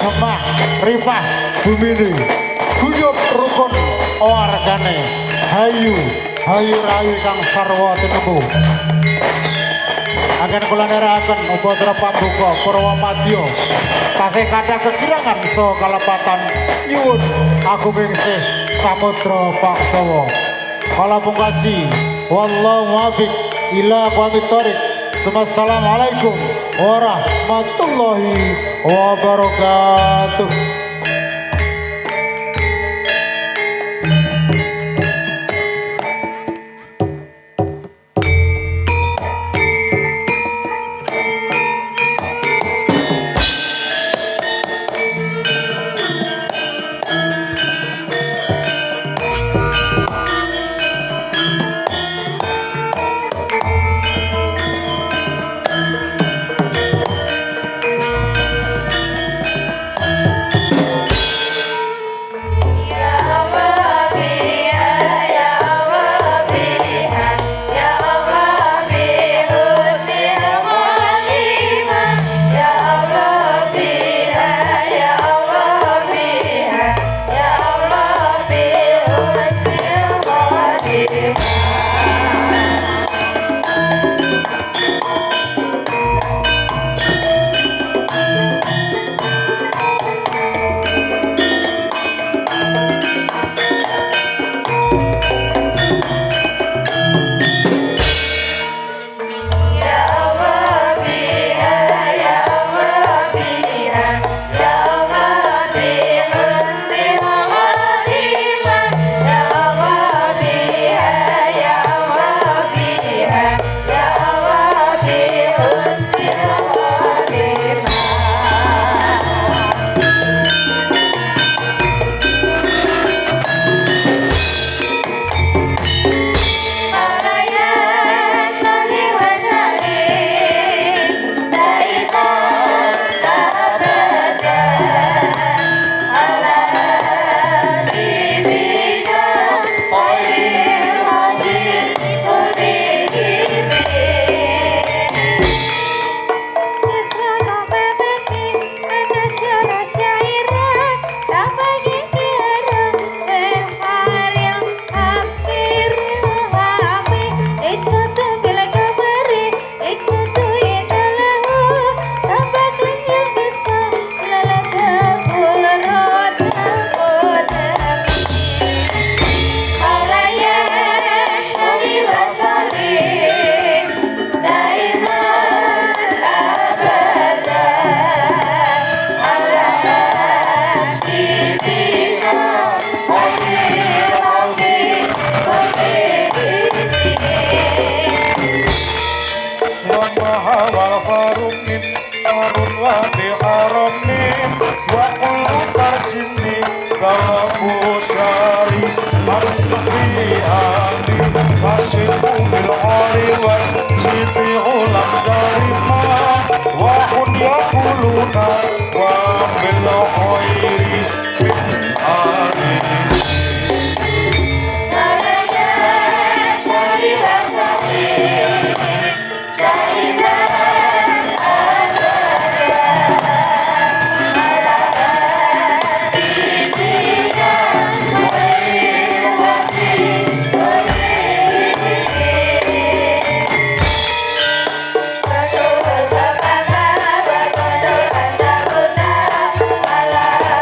Gemah ripah bumine, guyub rukun wargane, hayu hayu rayu kang sarwa tinemu. Akan kula nderekaken upacara pambuka Purwa Madya tasih kathah kekirangan saha kalepatan nyuwun agunging sih samudra pangsawa. Kala pungkasi wallahu muwaffiq ila aqwamit thoriq. Assalamualaikum warahmatullahi wabarakatuh. Ala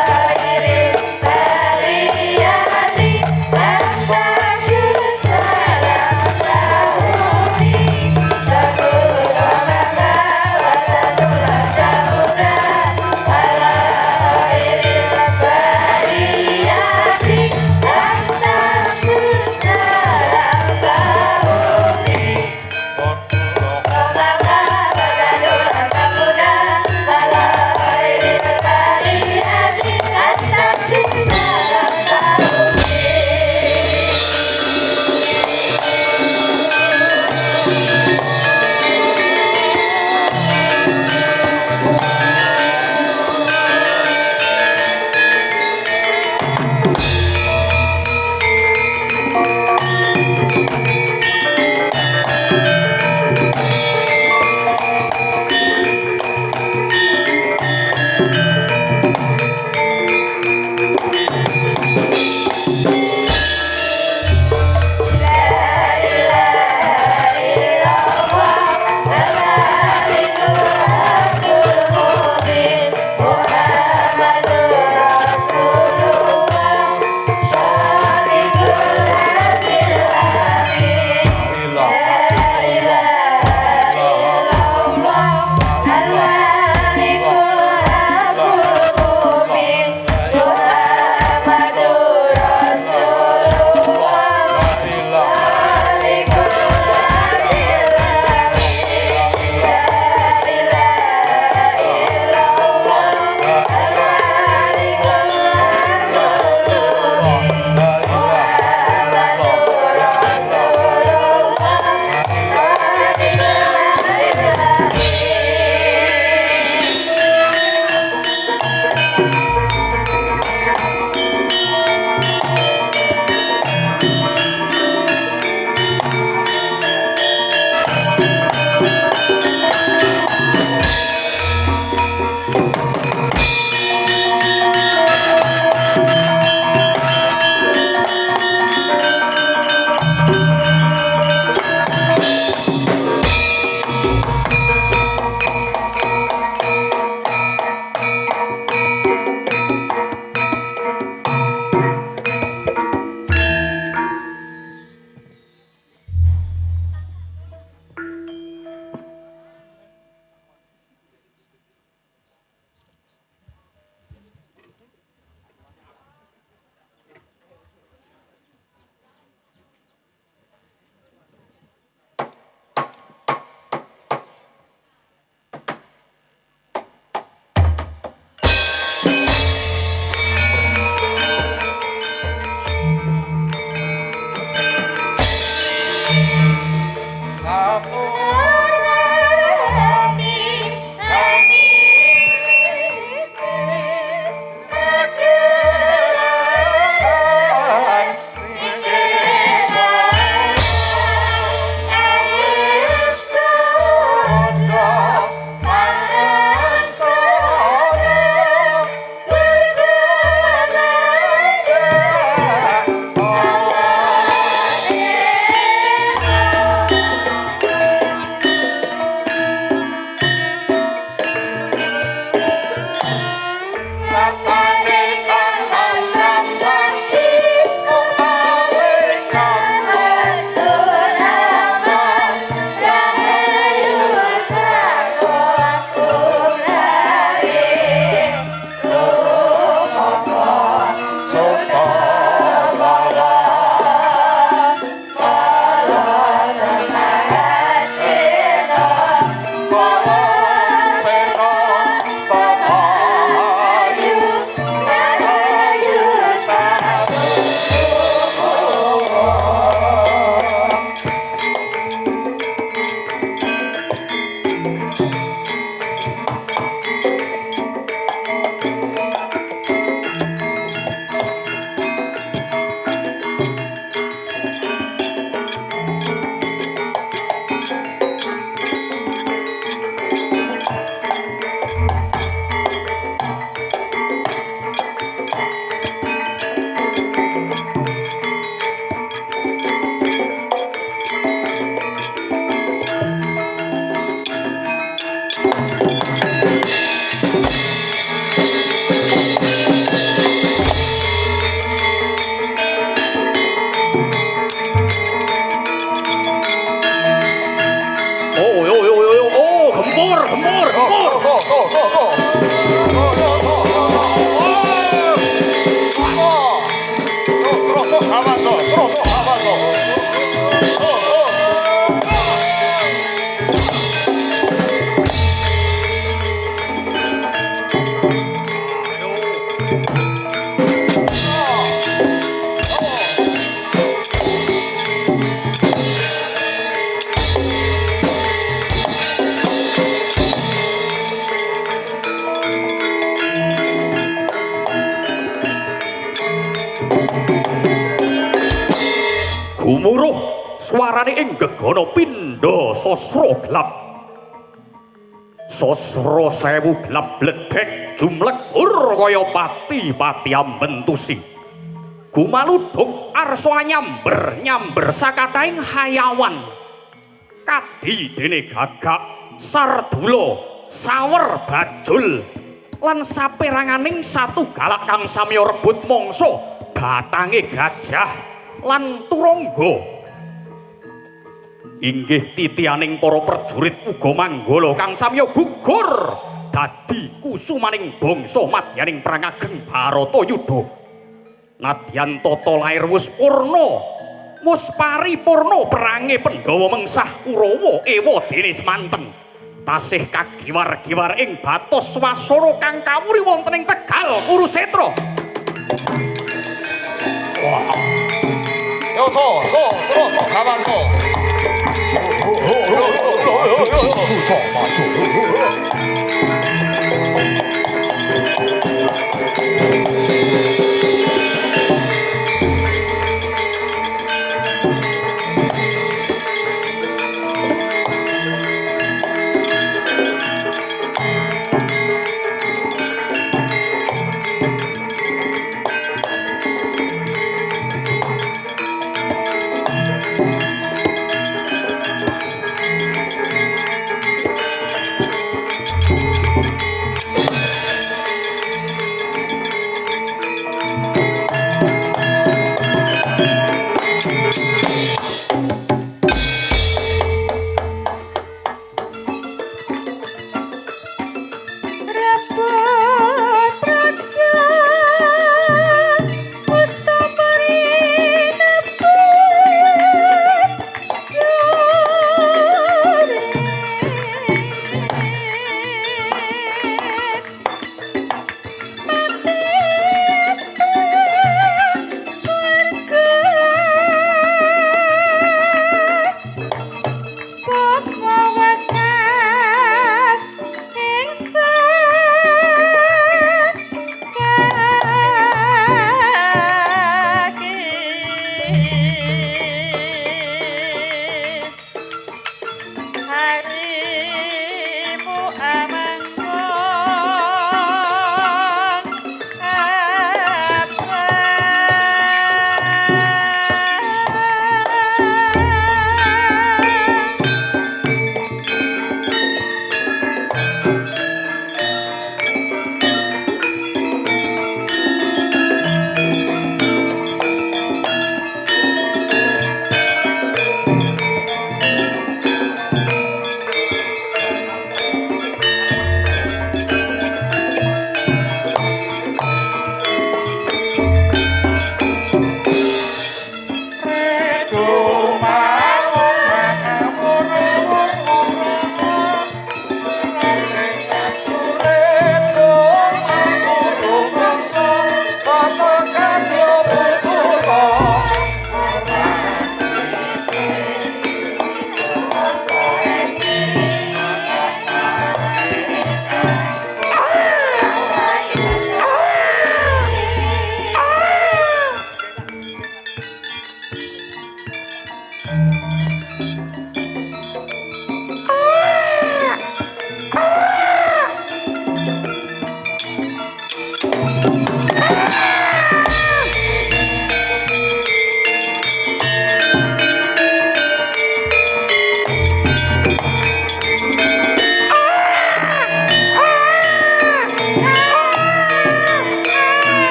Gumuruh swarane ing gegana pindha sasra gelap. Sasra sewu gelap bledhek jumlegur kaya pati-pati ambentusi. Gumaludhuk arsa nyamber-nyamber sakathaing hayawan. Kadi dene gagak, sardula, sawer bajul lan saperanganing satu galak kang samya rebut mangsa batange gajah lan turangga. Inggih titianing para prajurit uga manggala kang samya gugur dadi kusumaning bangsa madyaning perang ageng Bharatayuda. Nadyan tata lair wis purna, wis paripurna perange Pandhawa mengsah Kurawa ewa dene semanten. Tasih kagiwar-giwar ing batos swasana kang kawuri wonten ing Tegal Kurusetra. Wah. 要错错错错，开慢错。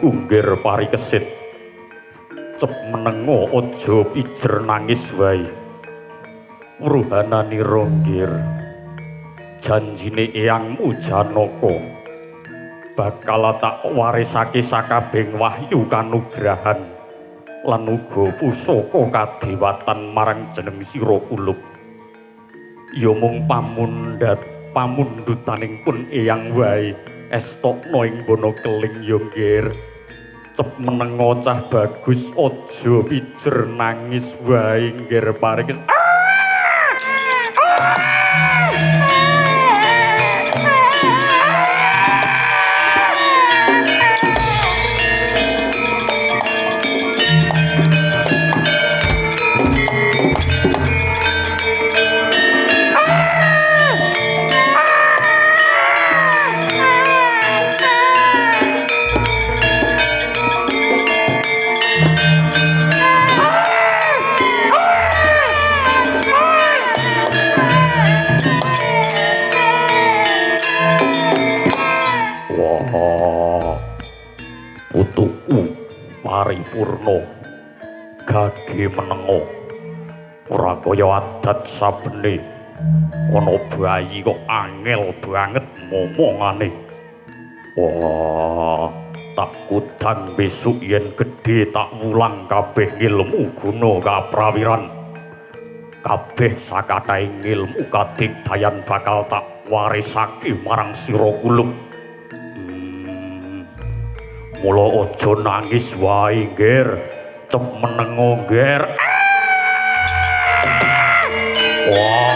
adikku nggir Parikesit. Cep menengo aja pijer nangis wae. Wruhananira nggir. Janjine eyangmu Janaka bakal tak warisake sakabehing wahyu kanugrahan lan uga pusaka kadewatan marang jeneng sira kulup. Ya mung pamundhutaning pun eyang wae estokno ing bono keling ya nggir. Cep menengo cah bagus aja pijer nangis wae nggir Parikesit. Putuku paripurna gage menengo ora kaya adat sabene ana bayi kok angel banget momongane. Wah, tak kudang besuk yen gedhe tak wulang kabeh ngilmu guna kaprawiran, kabeh sakathahe ngilmu kadigdayan bakal tak warisake marang sira kulup. Mula aja nangis wae nggir, cep menengo nggir. Wah.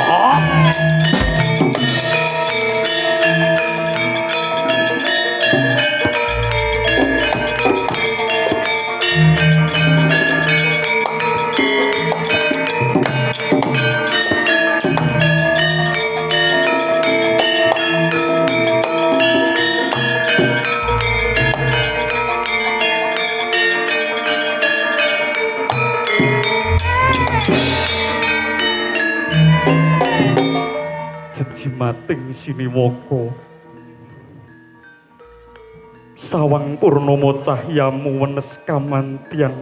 Jejimating siniwaka sawang purnama cahyamu wenes kamantian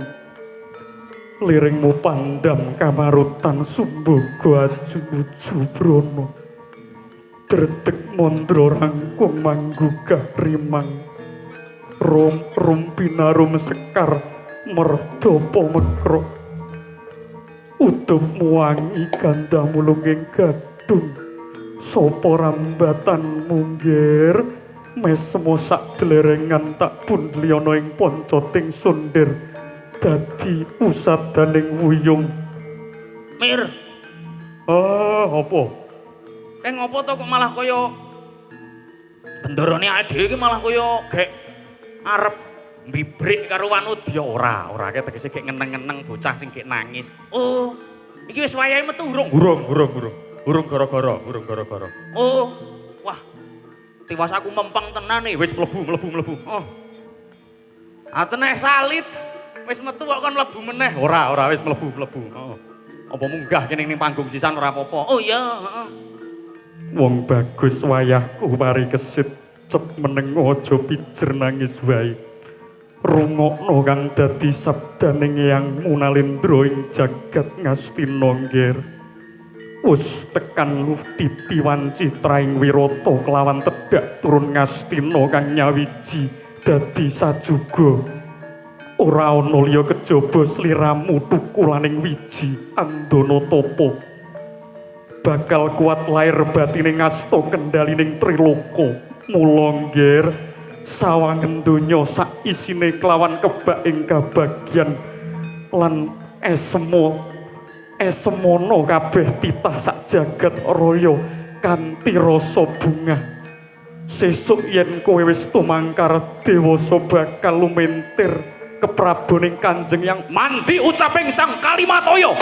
liringmu pandam kamarutan sumboga ajunuju brana dredeg mandra rangkung manggugah rimang rum rumpinarum sekar merdapa mekro utup wangi gandamu lunging gadung. Sopo rambatan munggir mesmo sak dlerengan tak pundli ana ing poncoting sundir dadi usadaning wuyung. Mir. Ah, apa? Kae ngopo to kok malah kaya bendarane awake dhewe iki malah kaya gek arep mbibrik karo Wanudya. Ora, ora kae tegese gek ngeneng-ngeneng bocah sing gek nangis. Oh, iki wis wayahe metu urung? Urung, urung, urung. Urung gara-gara, urung gara-gara. Oh, wah. Tiwas aku mempeng tenan nih, wis mlebu, mlebu, mlebu. Oh. Ateneh salit. Wis metu kok kon mlebu meneh. Ora, ora wis mlebu, mlebu. Heeh. Apa munggah kene ning panggung sisan ora apa-apa. Oh iya, heeh. Wong bagus wayahku Parikesit, cep menengo aja pijer nangis wae. Rungokno kang dadi sabdaning Eyang Munalendra ing jagat Ngastina nggir. Wus tekan titi wanci traing wirata kelawan tedhak turun Ngastina kang nyawiji dadi sajuga. Ora ana liya kejaba sliramu tukulaning wiji andana tapa. Bakal kuat lair batine ngasta kendalining triloka. Mula nggir sawangen donya sak isine kelawan kebak ing kabagyan lan esemo esemono kabeh titah sak jagat raya kanthi rasa bungah. Sesuk yen kowe wis tumangkar dewasa bakal lumintir kepraboning Kanjeng Yang mandi ucaping Sang Kalimataya.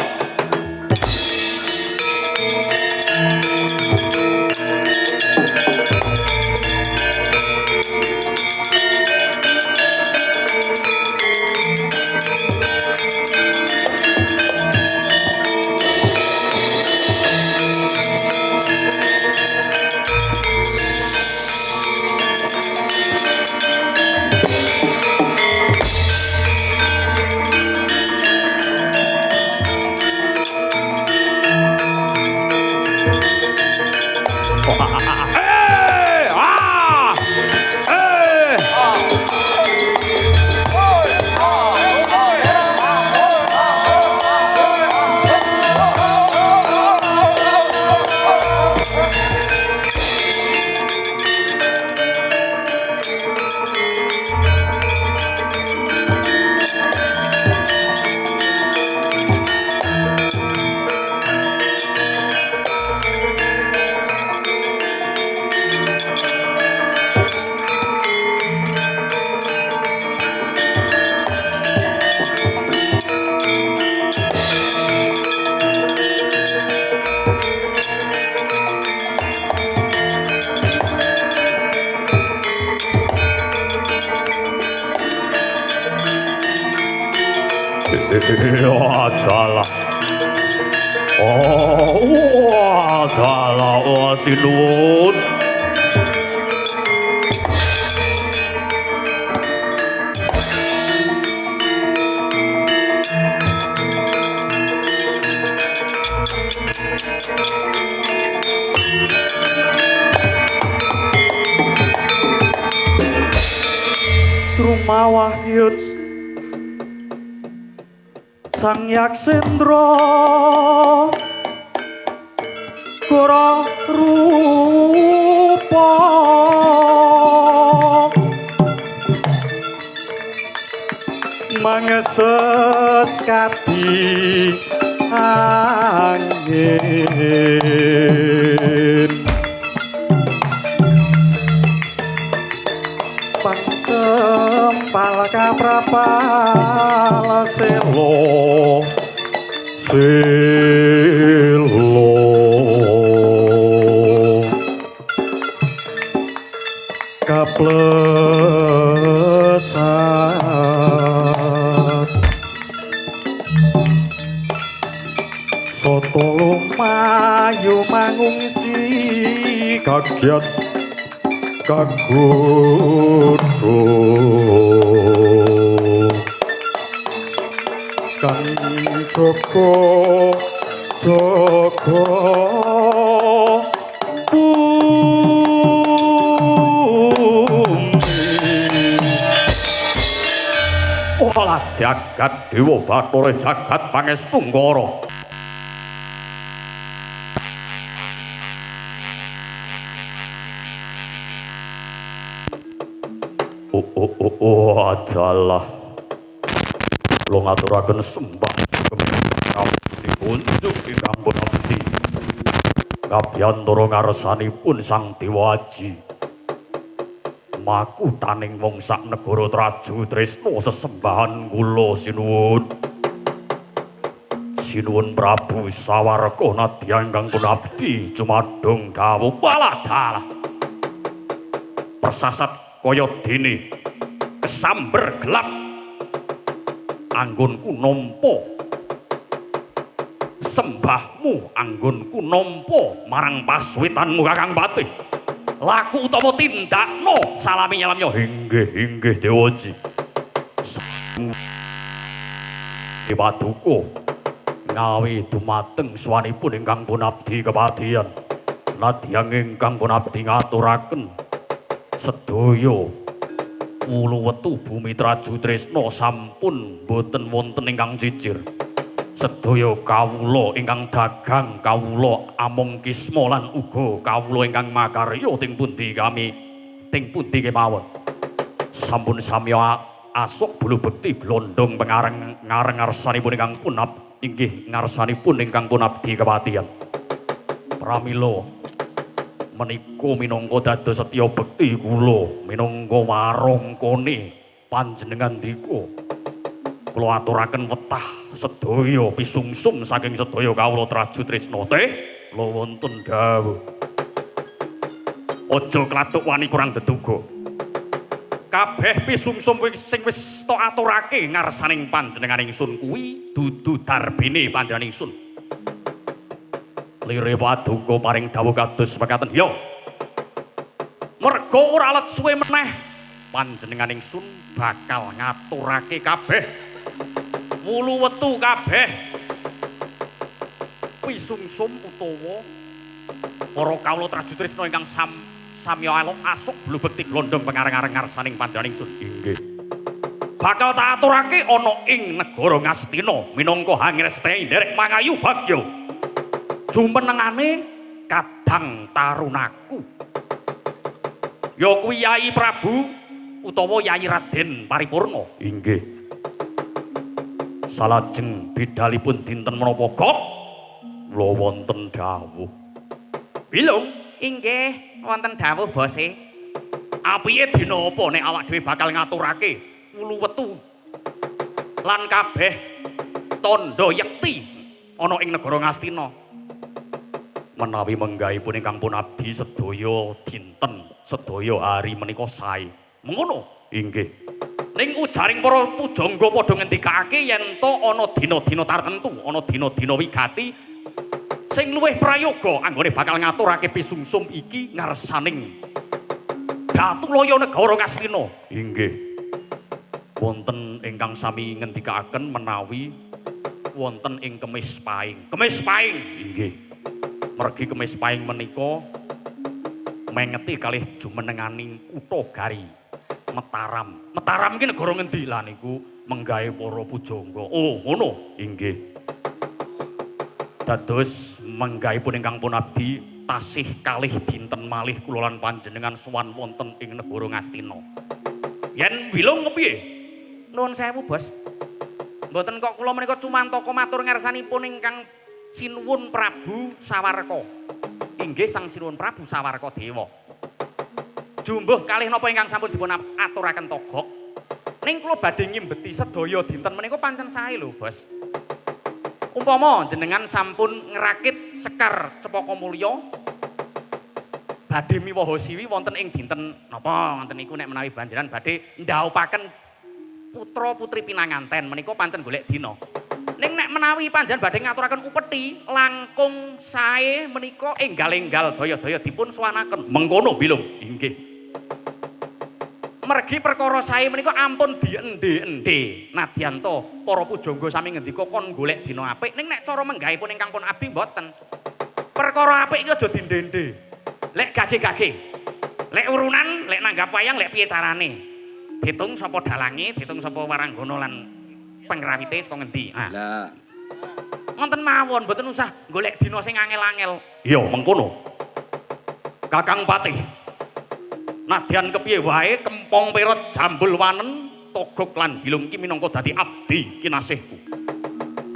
Adalah. Oh, adalah sinuwun. Srumawahyut Sang Yaksendra Gora rupa mangeses kadi angin pangsempal kaprapal selo selo kaplesat soto lumayu mangungsi kagiat kagodho kang jaga jaga bumi. Olah jagat dewa bathara jagat pangestungkara. Oh, adalah kula ngaturaken sembah sugeng kunjung ingkang pun abdi kabyantara ngarsanipun Sang Dewa Aji makutaning wong sak negara Traju Tresna sesembahan kula sinuwun. Sinuwun Prabu Sawarga nadyan ingkang pun abdi jumadung dawuh. Walah dalah persasat kaya dene kesamber gelap anggonku nampa sembahmu, anggonku nampa marang paswitanmu Kakang Patih. Laku utawa tindakno salami nyalamnya. Inggih inggih Dewaji. Paduka ngawi dumateng swanipun ingkang pun abdi kepatihan. Nadyan ingkang pun abdi ngaturaken sedaya wulu wetu bumi Traju Tresna sampun boten wonten ingkang cicir. Sedaya kawula ingkang dagang, kawula amung kisma lan uga kawula ingkang makarya teng pundi kami teng pundi kemawon. Sampun samya asuk bulu bekti glondong pengareng ngareng ngarsanipun ingkang pun inggih ngarsanipun ingkang pun abdi kepatihan. Pramila menika minangka dados setya bekti kula minangka warangkane panjenengan dika. Kula aturaken wetah sedaya pisungsum saking sedaya kawula Traju Tresna teh kula wonten dawuh. Aja klatuk wani kurang deduga. Kabeh pisungsum sing wis tok aturake ngarsaning panjenengan ingsun kuwi dudu darbene panjenengan ingsun. Lire paduka paring dawuh kados mekaten. Ya. Merga ora let suwe meneh panjenengan ingsun bakal ngaturake kabeh wulu wetu kabeh pisungsum utawa para kawula Traju Tresna ingkang samya alok asuk bulu bekti glondong pengareng-areng ngarsaning panjenengan ingsun. Inggih. Bakal tak aturake ana ing negara Ngastina minangka hangresteni nderek mangayu bagya. Jumenengane kadang tarunaku ya kuwi Yai Prabu utawa Yai Raden Paripurna. Inggih. Salajeng bidalipun dinten menapa kok kula wonten dawuh. Bilung inggih wonten dawuh bose. Apiye dina apa nek awak dhewe bakal ngaturake wulu wetu lan kabeh tandha yekti ana ing negara Ngastina. Menawi menggahipun ingkang pun abdi sedaya dinten sedaya hari menika sae. Mengono? Inggih. Ning ujaring para pujangga padha ngendikake yen to ana dina-dina tartentu, ana dina-dina wigati sing luwih prayoga anggone bakal ngaturake pisungsum iki ngarsaning Datulaya negara Ngastina. Inggih. Wonten ingkang sami ngendikaaken menawi wonten ing Kemis Paing. Kemis Paing. Inggih. Mergi Kemis Paing menika mengeti kalih jumenenganing kutha Gari Mataram. Mataram iki negara ngendi? Lah niku menggahe para pujangga. Oh, ngono. Inggih. Dados menggahipun ingkang pun abdi tasih kalih dinten malih kula lan panjenengan sowan wonten ing negara Ngastina. Yen wilung kepiye? Nuwun sewu, Bos. Mboten kok kula menika cumantaka matur ngarsanipun ingkang Sinuwun Prabu Sawarka. Inggih Sang Sinuwun Prabu Sawarka Dewa. Jumbuh kalih napa ingkang sampun dipun aturaken Togok. Ning kula badhe ngimbeti sedaya dinten menika pancen sae lho, Bos. Umpama jenengan sampun ngrakit Sekar Cepaka Mulya badhe miwaha siwi wonten ing dinten napa ngoten niku nek menawi panjenengan badhe ndhaupaken putra putri pinanganten menika pancen golek dina. Ning nek menawi panjenengan badhe ngaturaken upeti langkung sae menika enggal-enggal daya-daya dipun suwanaken. Mengkono bilung. Inggih. Mergi perkara sae menika ampun diende-ende. Nadyan to para pujangga sami ngendika kon golek dina apik, ning nek cara menggahipun ingkang pun abdi mboten. Perkara apik iki aja diende-ende. Lek gage-gage, lek urunan, lek nanggap wayang, lek piye carane. Ditung sapa dalange, ditung sapa waranggana lan pengrawite saka ngendi. Ah. Lah. Ngoten mawon, mboten usah golek dina sing angel-angel. Iya, mengkono. Kakang Patih. Nadyan kepiye wae kempong perot jambul wanen Togok lan Bilung iki minangka dadi abdi kinasihku.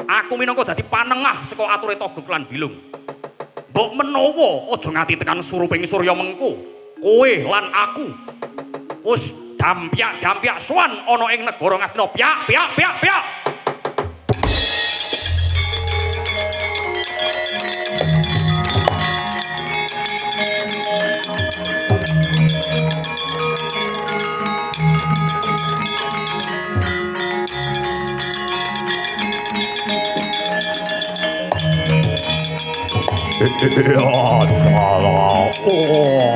Aku minangka dadi panengah saka ature Togok lan Bilung. Mbok menawa aja ngati tekan suruping surya mengko, kowe lan aku wis dampyak-dampyak sowan ana ing negara Ngastina. Pyak pyak pyak pyak. Ya salah. Oh.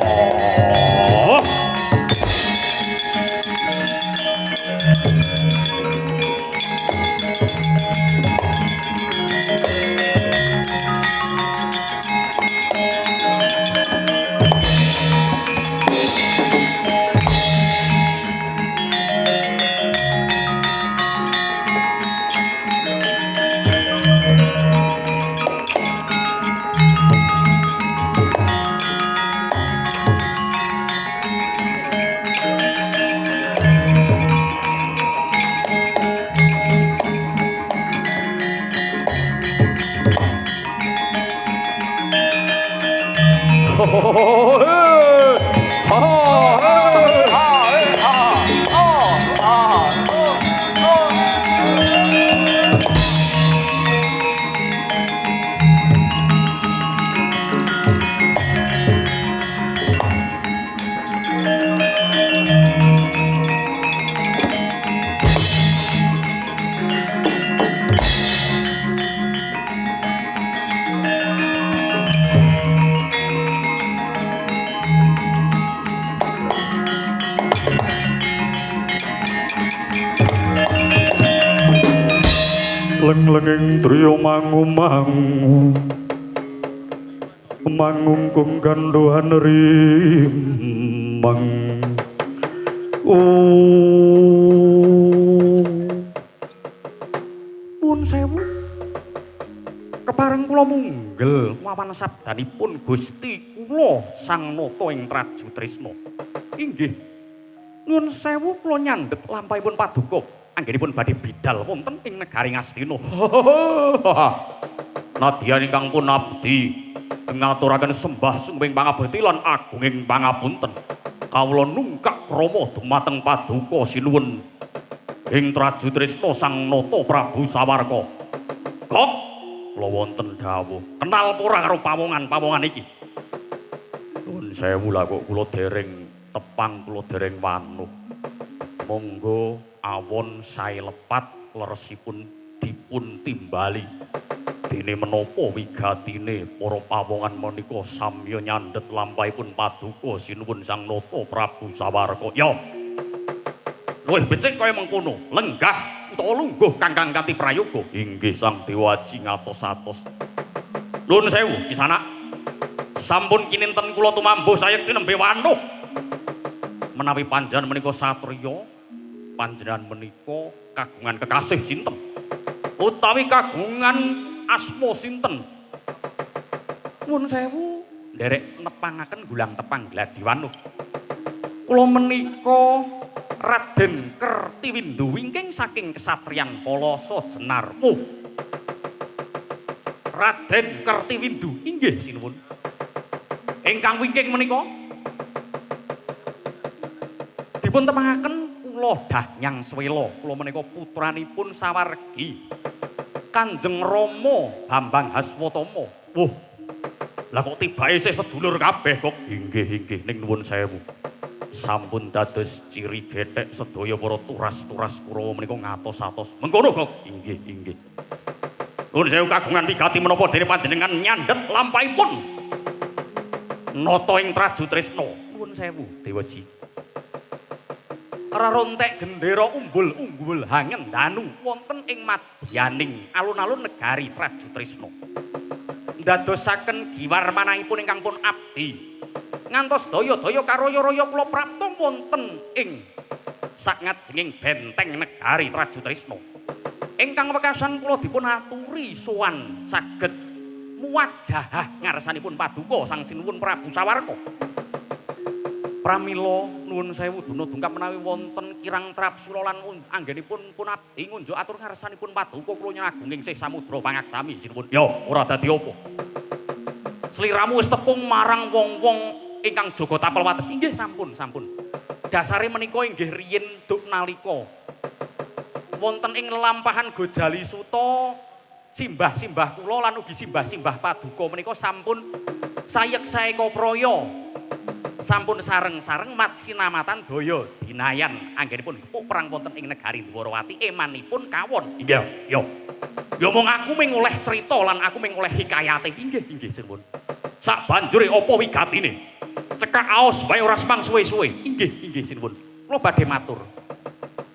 Leng-lenging driya mangu-mangu mangungkung gandhuhan rimang. Nuwun sewu. Kepareng kula munggel wawan sabdanipun Gusti kula Sang Nata ing Traju Trisna. Inggih. Nuwun sewu kula nyandhet lampahipun paduka anggenipun badhe bidal wonten ing negari Ngastina. Nadyan ingkang pun abdi ngaturaken sembah sungking pangabekti lan agunging pangapunten. Kawula nungkak krama dumateng paduka sinuwun ing Traju Trisna Sang Nata Prabu Sawarka. Gok, kula wonten dawuh. Kenal ora karo pawongan-pawongan iki? Nuwun sewu lah kok kula dereng tepang, kula dereng wanuh. Monggo Awon sae lepat leresipun dipun timbali. Dene menapa wigatine para pawongan menika samya nyandhet lampahipun paduka sinuwun Sang Nata Prabu Sawarka. Ya. Luwih becik kaya mengkono, lenggah utawa lungguh kangkang kanthi prayoga. Inggih Sang Dewa Aji ngatos-atos. Nuwun sewu Kisanak. Sampun kininten kula tumambuh sayekti nembe wanuh. Menawi panjenengan menika satriya, panjenengan menika kagungan kekasih sinten? Utawi kagungan asma sinten? Nuwun sewu, nderek nepangaken gulang tepang gladi wanuh. Kula menika Raden Kertiwindu wingking saking kesatriyan Polasa Jenarmo. Raden Kertiwindu inggih sinuwun. Ingkang wingking menika dipun tepangaken kula Danyang Swela. Kula menika putranipun sawargi Kanjeng Rama Bambang Haswatama. Wah. Lah kok tibake isih sedulur kabeh kok. Inggih inggih ning nuwun sewu. Sampun dados ciri gethek sedaya para turas-turas Kurawa menika ngatos-atos. Mengkono kok. Inggih inggih. Nuwun sewu kagungan wigati menapa dene panjenengan nyandhet lampahipun nata ing Traju Tresna. Nuwun sewu Dewaji. Rerontek gendera umbul-umbul hangen danu wonten ing madyaning alun-alun negari Traju Tresna. Ndadosaken giwar manahipun ingkang pun abdi. Ngantos daya-daya karaya-raya kula prapta wonten ing sakngajenging benteng negari Traju Tresna. Ingkang wekasan kula dipun aturi sowan saged muwajahah ngarsanipun paduka Sang Sinuwun Prabu Sawarka. Pramila nuwun sewu duna dungkap menawi wonten kirang trapsula lan anggenipun pun abdi ngunjuk atur ngarsanipun paduka kula nyuwun agunging sih samudra pangaksami sinuwun. Ya, ora dadi apa. Sliramu wis tepung marang wong-wong ingkang jaga tapel wates. Inggih sampun, sampun. Dasare menika inggih riyin duk nalika wonten ing lelampahan Gojali Suta simbah-simbah kula lan ugi simbah-simbah paduka menika sampun sayek saeka praya. Sampun sareng-sareng mat sinamatan daya dinayan anggenipun gepuk perang wonten ing negari Dwarawati emanipun kawon. Inggih, ya. Ya mung aku mung oleh crita lan aku mung oleh hikayate. Inggih, inggih sinuwun. Sak banjure apa wigatine? Cekak aos wae ora semang suwe-suwe. Inggih, inggih sinuwun. Kula badhe matur.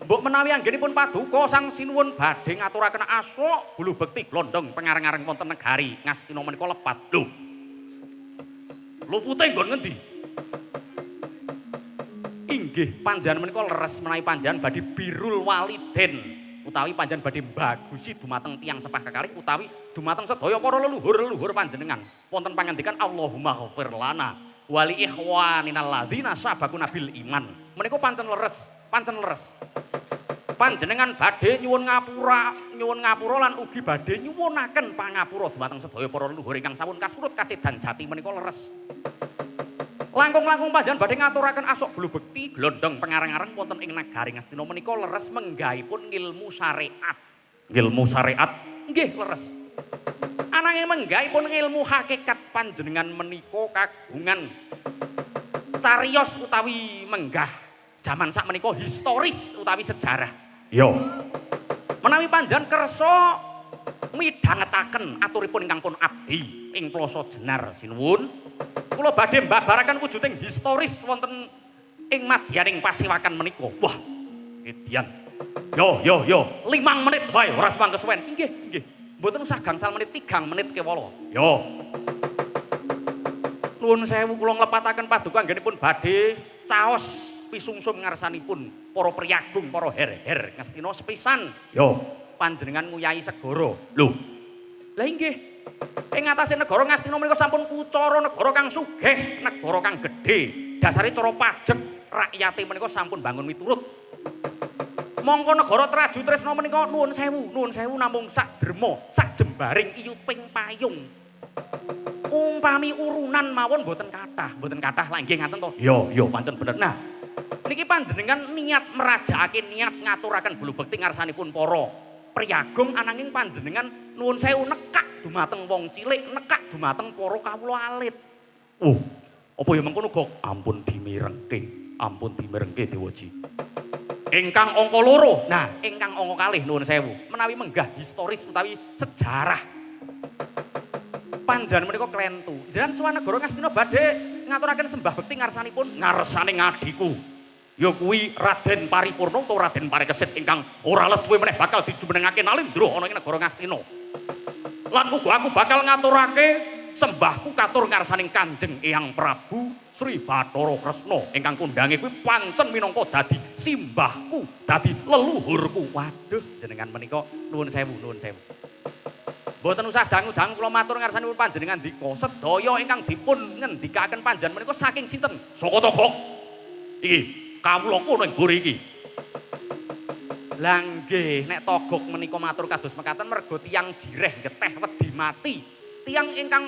Mbok menawi anggenipun paduka Sang Sinuwun badhe ngaturaken asok bulu bekti glondong pengareng-areng wonten negari Ngastina menika lepat. Lho. Lupute nggon ngendi? Inggih, panjenengan menika leres menawi panjenengan badhe birrul waliden utawi panjenengan badhe mbagusi dumateng tiyang sepah kekalih utawi dumateng sedaya para leluhur-leluhur panjenengan. Wonten pangandikan Allahumma ghafir lana wa li ikhwanina alladzina sabaquna bil iman. Menika pancen leres, pancen leres. Panjenengan badhe nyuwun ngapura lan ugi badhe nyuwunaken pangapura dumateng sedaya para leluhur ingkang sampun kasurut kasedan jati menika leres. Langkung-langkung panjenengan badhe ngaturaken asok bulu bekti glondong pengareng-areng wonten ing nagari Ngastina menika leres menggahipun ngilmu syariat. Ngilmu syariat? Nggih, leres. Ananging menggahipun ngilmu hakikat panjenengan menika kagungan cariyos utawi menggah jaman sak menika historis utawi sejarah. Ya. Menawi panjenengan kersa midhangetaken aturipun ingkang pun abdi ing Ploso Jenar sinuwun, kula badhe mbabaraken wujuding historis wonten ing madyaning pasewakan menika. Wah, edian. Yo yo yo, 5 menit wae ora semang kesuwen. Inggih, inggih. Mboten usah gangsal menit, 3 menit kewala. Yo. Nuwun sewu kula nglepataken paduka anggenipun badhe caos pisungsum ngarsanipun para priyagung, para her-her Ngastina sepisan. Yo, panjenengan nguyahi segara. Lho. Lah inggih. Ing atase negara Ngastina menika sampun kucara negara kang sugih, negara kang gedhe. Dasare cara pajek rakyate menika sampun bangun miturut. Mongko negara Traju Tresna menika nuwun sewu namung sak derma, sak jembaring iyuping payung. Umpami urunan mawon mboten kathah lah nggih ngaten to. Ya, ya pancen bener. Nah, niki panjenengan niat merajakake, niat ngaturaken bulu bekti ngarsanipun para priyagung ananging panjenengan nuwun sewu nekak dumateng wong cilik, nekak dumateng para kawula alit. Oh, apa ya mengkono kok? Ampun dimirengke, ampun dimirengke Dewaji. Ingkang angka loro. Nah, ingkang angka kalih nuwun sewu. Menawi menggah historis utawi sejarah. Panjenengan menika klentu. Jenengan sowan negara Ngastina badhe ngaturaken sembah bekti ngarsanipun ngarsane ngadiku. Ya kuwi Raden Paripurna utawa Raden Parikesit ingkang ora let suwe meneh bakal dijumenengake nalindra ana ing negara Ngastina. Lan uga aku bakal ngaturake sembahku katur ngarsaning Kanjeng Eyang Prabu Sri Bathara Kresna ingkang kondange kuwi pancen minangka dadi simbahku, dadi leluhurku. Waduh, jenengan menika nuwun sewu, nuwun sewu. Mboten usah dangu-dangu kula matur ngarsanipun panjenengan dika sedaya ingkang dipun ngendikaken panjenengan menika saking sinten? Saka Togok. Iki kawula kono ing buri iki. Lah nggih, nek Togok menika matur kados mekaten mergo tiyang jireh geteh wedi mati. Tiyang ingkang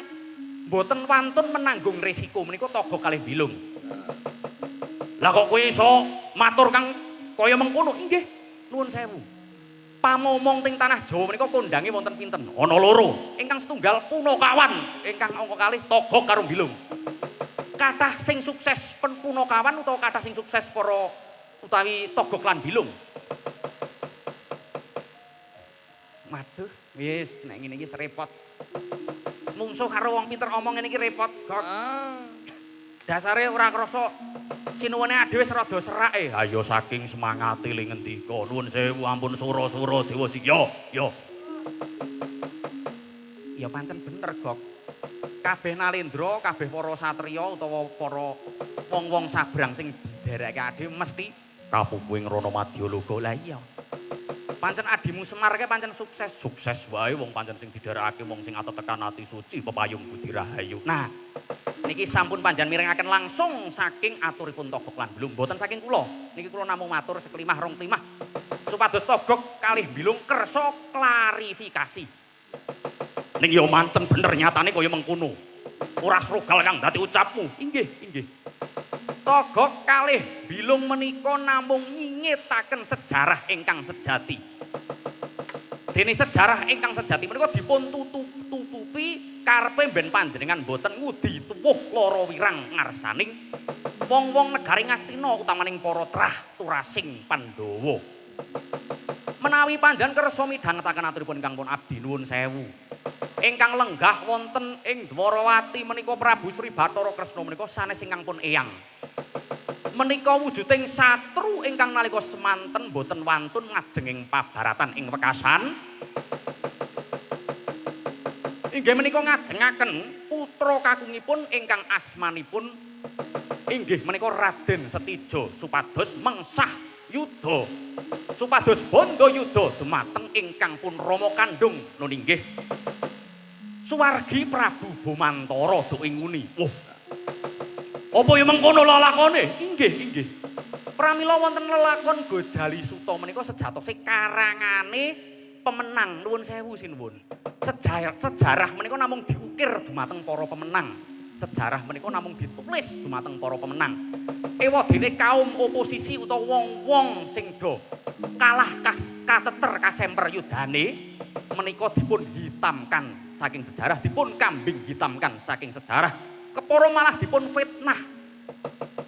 mboten wantun menanggung resiko menika Togok kalih Bilung. Lah kok kowe iso matur kang kaya mengkono? Inggih, nuwun sewu. Pamomong teng tanah Jawa menika kondange wonten pinten? Ana loro. Ingkang setunggal Punakawan, ingkang angka kalih Togok karo Bilung. Kathah sing sukses pen punakawan utawa kathah sing sukses para utawi Togok lan Bilung. Waduh, wis nek ngene iki repot. Mungsuh karo wong pinter omong ngene iki repot, Gok. Dasare ora krasa sinuwune dhewe wis rada serake. Ayo saking semangate le ngendika, nuwun sewu ampun sura-sura dewa jikya. Yo. Ya pancen bener, Gok. Kabeh nalendra, kabeh para satriya utawa para wong-wong sabrang sing diderekke adhewe mesti kapupu ing Rana Madyaloka. Lah iya. Pancen adimu Semar ke pancen sukses. Sukses wae wong pancen sing diderekake wong sing atetekan ati suci pepayung budi rahayu. Nah, niki sampun panjenengan mirengaken langsung saking aturipun Togok lan Bilung, mboten saking kula. Niki kula namung matur sekelimah rong klimah supados Togok kalih Bilung kersa klarifikasi. Ning ya mancen bener nyatane kaya mengkono. Ora srugal kang dadi ucapmu. Inggih, inggih. Togok kalih Bilung menika namung nyingetaken sejarah ingkang sejati. Dene sejarah ingkang sejati menika dipun tutupi karepe ben panjenengan boten ngudi tuwuh lara wirang ngarsaning wong-wong negari Ngastina utamaning para trah turasing Pandhawa. Menawi panjenengan kersa midhangetaken aturipun ingkang pun abdi nuwun sewu. Ingkang lenggah wonten ing Dwarawati menika Prabu Sri Bathara Kresna menika sanes ingkang pun eyang. Menika wujuding satru ingkang nalika semanten boten wantun ngajeng ing pabaratan ing wekasan. Inggih menika ngajengaken putra kakungipun ingkang asmanipun inggih menika Raden Setijo supados mengsah yuda. Supados bondo yuda dumateng ingkang pun rama kandung nun inggih suwargi Prabu Bomantara duk ing nguni. Wah. Apa ya mengkono lelakone? Inggih, inggih. Pramila wonten lelakon Gojali Suta menika sejatose karangane pemenang. Nuwun sewu sinuwun. Sejarah menika namung diukir dumateng para pemenang. Sejarah menika namung ditulis dumateng para pemenang. Ewadene kaum oposisi utawa wong-wong sing do kalah kateter kasemper yudane menika dipun hitamkan saking sejarah, dipun kambing hitamkan saking sejarah. Kepara malah dipun fitnah.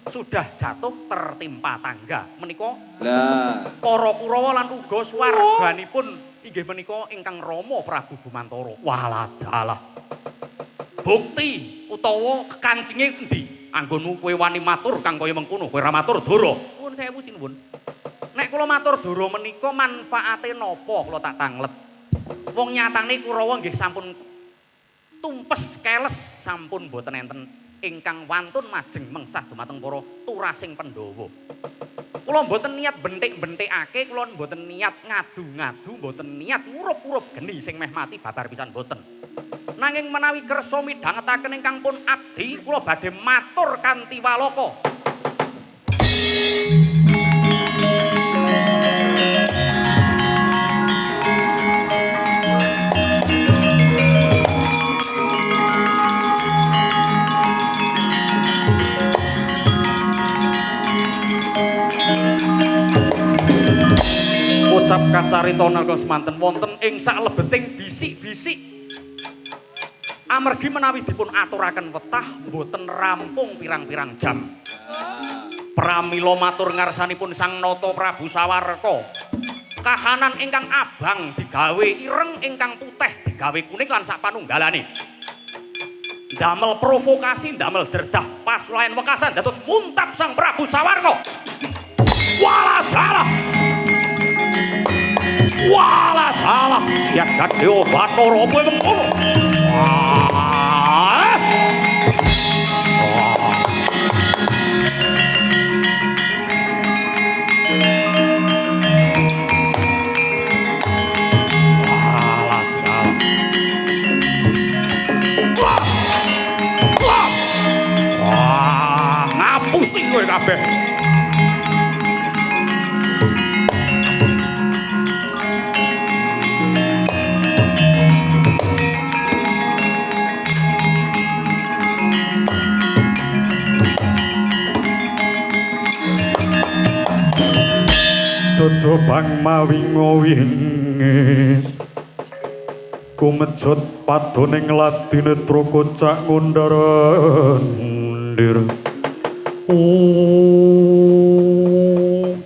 Sudah jatuh tertimpa tangga. Menika lah para Kurawa lan uga swarganipun inggih menika ingkang Rama Prabu Bomantara. Waladalah. Bukti utawa kekancinge endi? Anggonmu kowe wani matur kang kaya mengkono, kowe ora matur dara. Nuwun sewu sinuwun. Nek kula matur dara menika manfaate napa kula tak tanglet. Wong nyatane Kurawa nggih sampun tumpes keles sampun boten enten ingkang wantun majeng mengsah dumateng para turasing Pandhawa. Kula mboten niat bentik-bentikake, kula mboten niat ngadu-ngadu, mboten niat ngurup-urup geni sing meh mati babar pisan mboten. Nanging menawi kersa midhangetaken ingkang pun abdi, kula badhe matur kanthi walaka. Ucap kacarita nalika semanten wonten ing saklebeting bisik-bisik. Amargi menawi dipun aturaken wetah mboten rampung pirang-pirang jam. Pramila matur ngarsanipun Sang Nata Prabu Sawarka. Kahanan ingkang abang digawe ireng, ingkang putih digawe kuning lan sak panunggalane. Ndamel provokasi, ndamel derdah pasulayan wekasan dados muntap Sang Prabu Sawarka. Walah dalah. Walah dalah, jagat dewa Bathara apa mengkono. Wah. Walah dalah. Wah. Wah. Wah, ngapusi kowe kabeh. Jojobang mawingo-wingis kumejot padoning ladine trokocak ngundar-andir. Oh,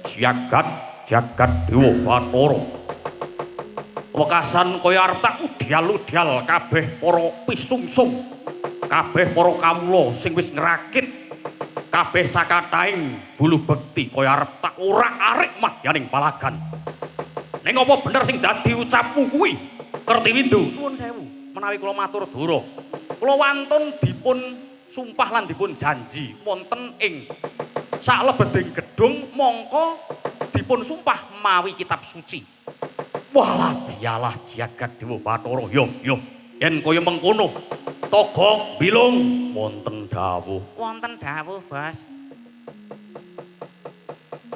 jagat jagat dewa Bathara. Wekasan kaya arep tak udyal-udyal kabeh para pisungsung, kabeh para kawula sing wis ngrakit, kabeh sakathaing bulu bekti kaya arep tak orak-arik madyaning palagan. Ning apa bener sing dadi ucapmu kuwi? Kertiwindu, nuwun sewu, menawi kula matur dura. Kula wantun dipun sumpah lan dipun janji wonten ing saklebeting gedung mongko dipun sumpah mawi kitab suci. Walah dialah jagat dewa Bathara. Yo yo, yen kaya mengkono Togok bilung wonten dawuh. Wonten dawuh, Bos.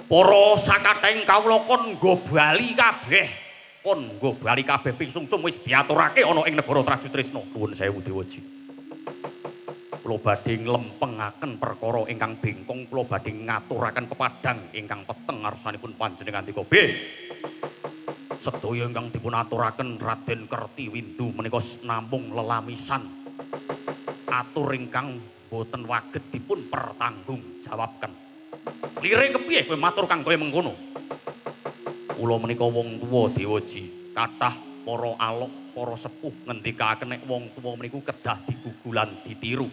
Para sakathahing kawula kon nggo bali kabeh. Kon nggo bali kabeh pingsungsung wis diaturake ana ing negara Trajutrisna. Nuwun sewu Dewaji. Kula badhe nglempengaken perkara ingkang bengkong, kula badhe ngaturaken pepadang ingkang peteng ngarsanipun panjenengan dika. B. Sedaya ingkang dipun aturaken Raden Kertiwindu menika namung lelamisan. Atur ingkang boten waget dipun pertanggungjawabken. Lire kepiye kowe matur kang kaya mengkono? Kula menika wong tuwa Dewaji, kathah para alok, para sepuh ngendikaken nek wong tuwa meniku kedah digugulan ditiru.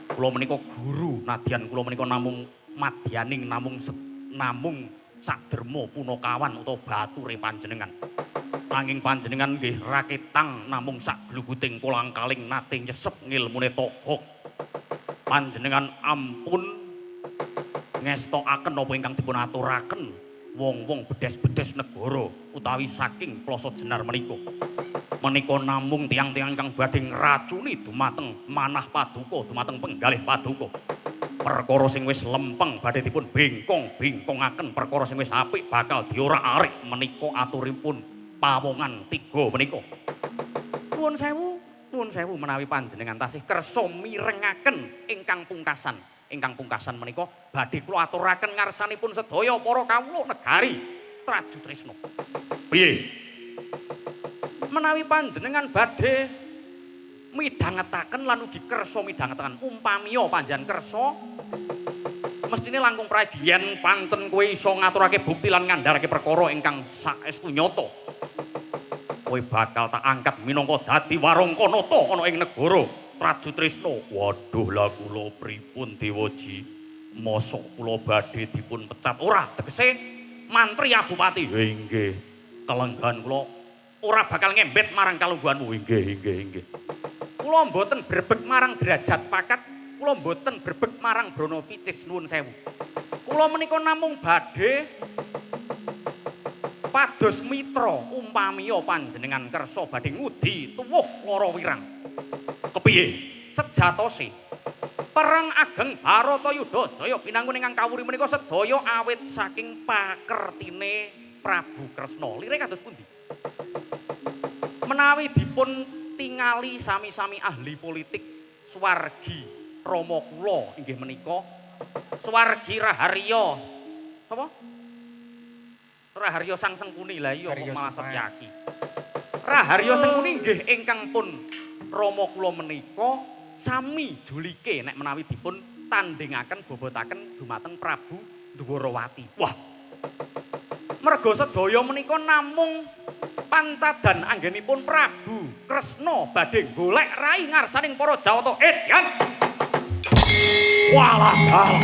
Kula menika guru, nadyan kula menika namung madyaning namung namung saderma punakawan utawa bature panjenengan. Nanging panjenengan nggih raketang namung sak gluguting kolang-kaling nate nyesep ngilmune Togok. Panjenengan ampun ngestokaken napa ingkang dipun aturaken wong-wong bedes-bedes negara utawi saking Ploso Jenar menika. Menika namung tiyang-tiyang ingkang badhe ngracuni dumateng manah paduka, dumateng penggalih paduka. Perkara sing wis lempeng badhe dipun bengkong-bengkongaken, perkara sing wis apik bakal diorak-arik menika aturipun pawongan tiga menika. Nuwun sewu, nuwun sewu menawi panjenengan tasih kersa mirengaken ingkang pungkasan. Ingkang pungkasan menika badhe kula aturaken ngarsanipun sedaya para kawula negari Trajutrisna. Piye? Menawi panjenengan badhe midhangetaken lan ugi kersa midhangetaken, umpamiya panjenengan kersa mestine langkung prayogi yen pancen kowe iso ngaturake bukti lan ngandharake perkara ingkang saestu nyata. Kowe bakal tak angkat minangka dadi warangka nata ana ing negara Trajutrisna. Waduh, lah kula pripun Dewaji? Mosok kula badhe dipun pecat? Ora, tegese mantri ya bupati. Inggih. Kelenggahan kula ora bakal ngembet marang kalungguhanmu. Inggih, inggih, inggih. Kula mboten brebeg marang derajat pakat, kula mboten brebeg marang brana picis, nuwun sewu. Kula menika namung badhe pados mitra umpamiya panjenengan kersa badhe ngudi tuwuh lara wirang. Kepiye? Sejatose perang ageng Bharatayuda Jaya binangun ingkang kawuri menika sedaya awit saking pakertine Prabu Kresna. Lire kados pundi? Menawi dipun tingali sami-sami ahli politik swargi Rama kula inggih menika swargi Raharya. Sapa? Raharya Sang Sengkuni. Lah iya kok malah Setyaki. Raharya Sengkuni nggih ingkang pun Rama kula menika sami julike nek menawi dipun tandhingaken bobotaken dumateng Prabu Dwarawati. Wah. Merga sedaya menika namung pancadan anggenipun Prabu Kresna badhe golek rai ngarsaning para Jawata. Edyan. Walah dalah.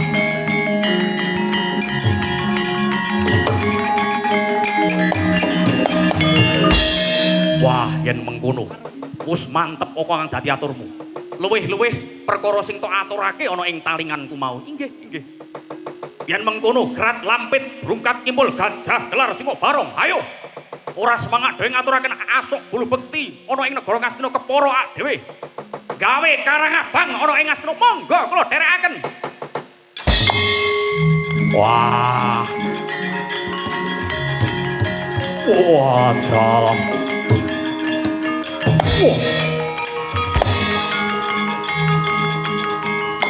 Wah, yen mengkono wis mantep apa kang dadi aturmu. Luwih-luwih perkara sing tok aturake ana ing talinganku mau. Inggih, inggih. Yen mengkono grat lampit brungkat kimpul gajah gelar singo barong. Ayo. Ora semangat dhewe ngaturaken asuk bulu bekti ana ing negara Ngastina kepara ak dhewe. Gawe karang abang ana ing Ngastina monggo kula dherekaken. Wah. Wah, jalan. Wah.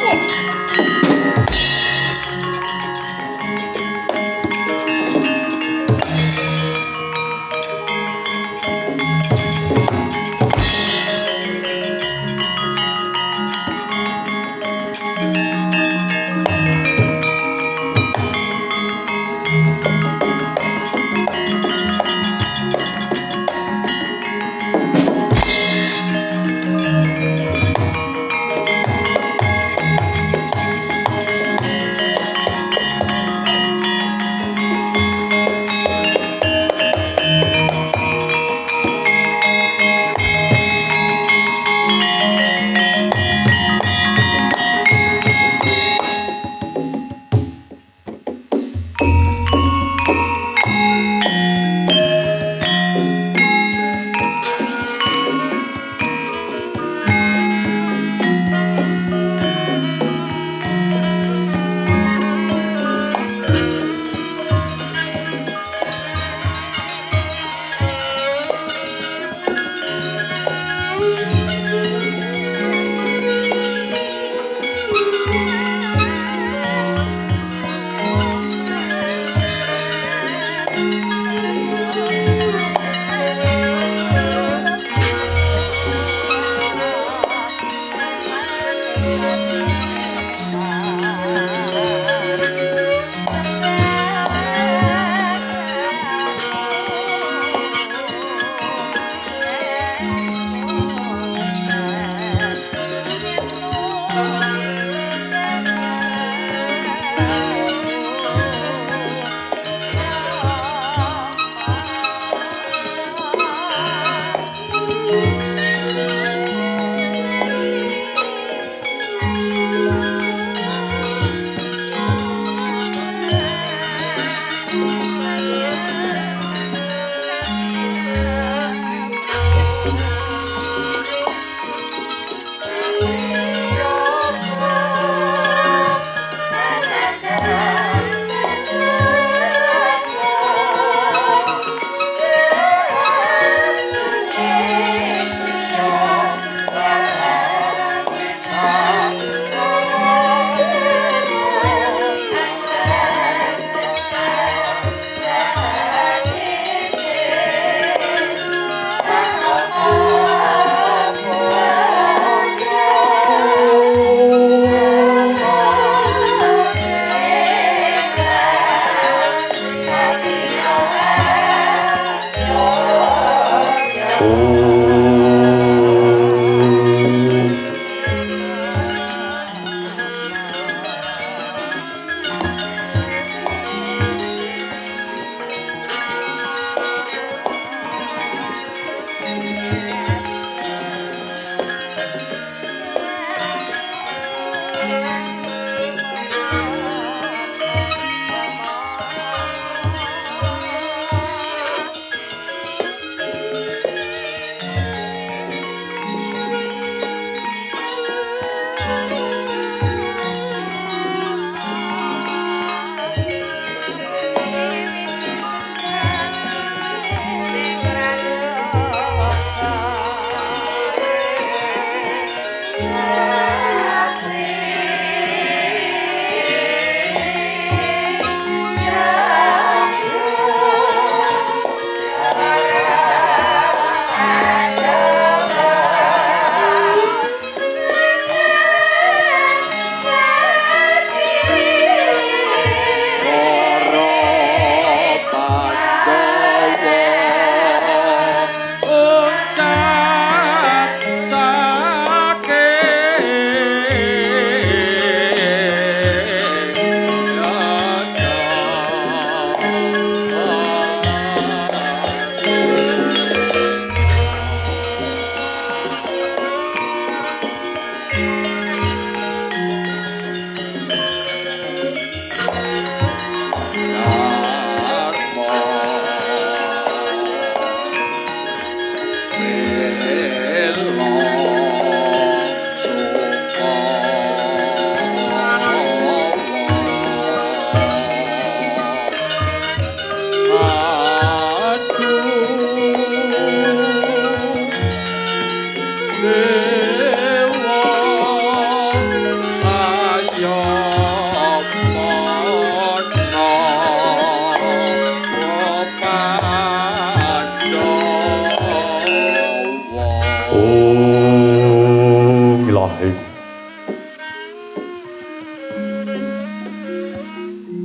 Amin.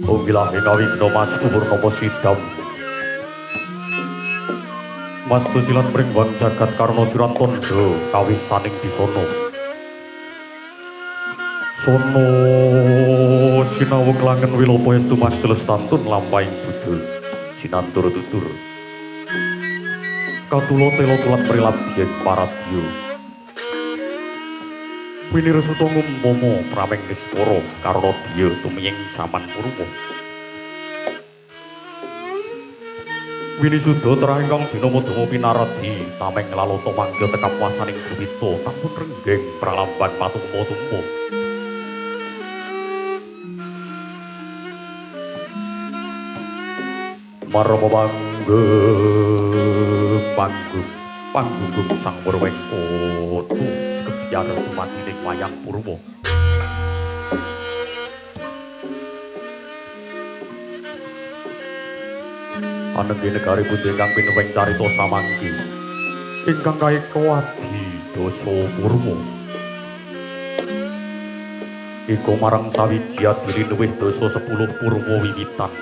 Onggilah ing awigna mastu purnama sidam. Mastu silat mringwang jagat karna siran tandha kawisaning bisana. Sono sinawung langen wilopo estu maksul stantun lampahing buddha sinantur tutur. Katula tela tulat mrilabdi ing paradya. Winirsuta ngumpama prameng niskara karana diya tumiyeng jaman purwa. Winisuda terah ingkang dina madama pinaradi tameng lalata manggya tekap wasaning buwita tampun renggeng pralamban patumpa-tumpa. Marma panggung panggunggung sang Werwengkotu sekebyar dumadining wayang purwa. Anengge negari pundi ingkang pinuweng carita samangke ingkang kaeka adi dasa purwa. Ika marang sawiji adi linuwih dasa 10 purwa wiwitan.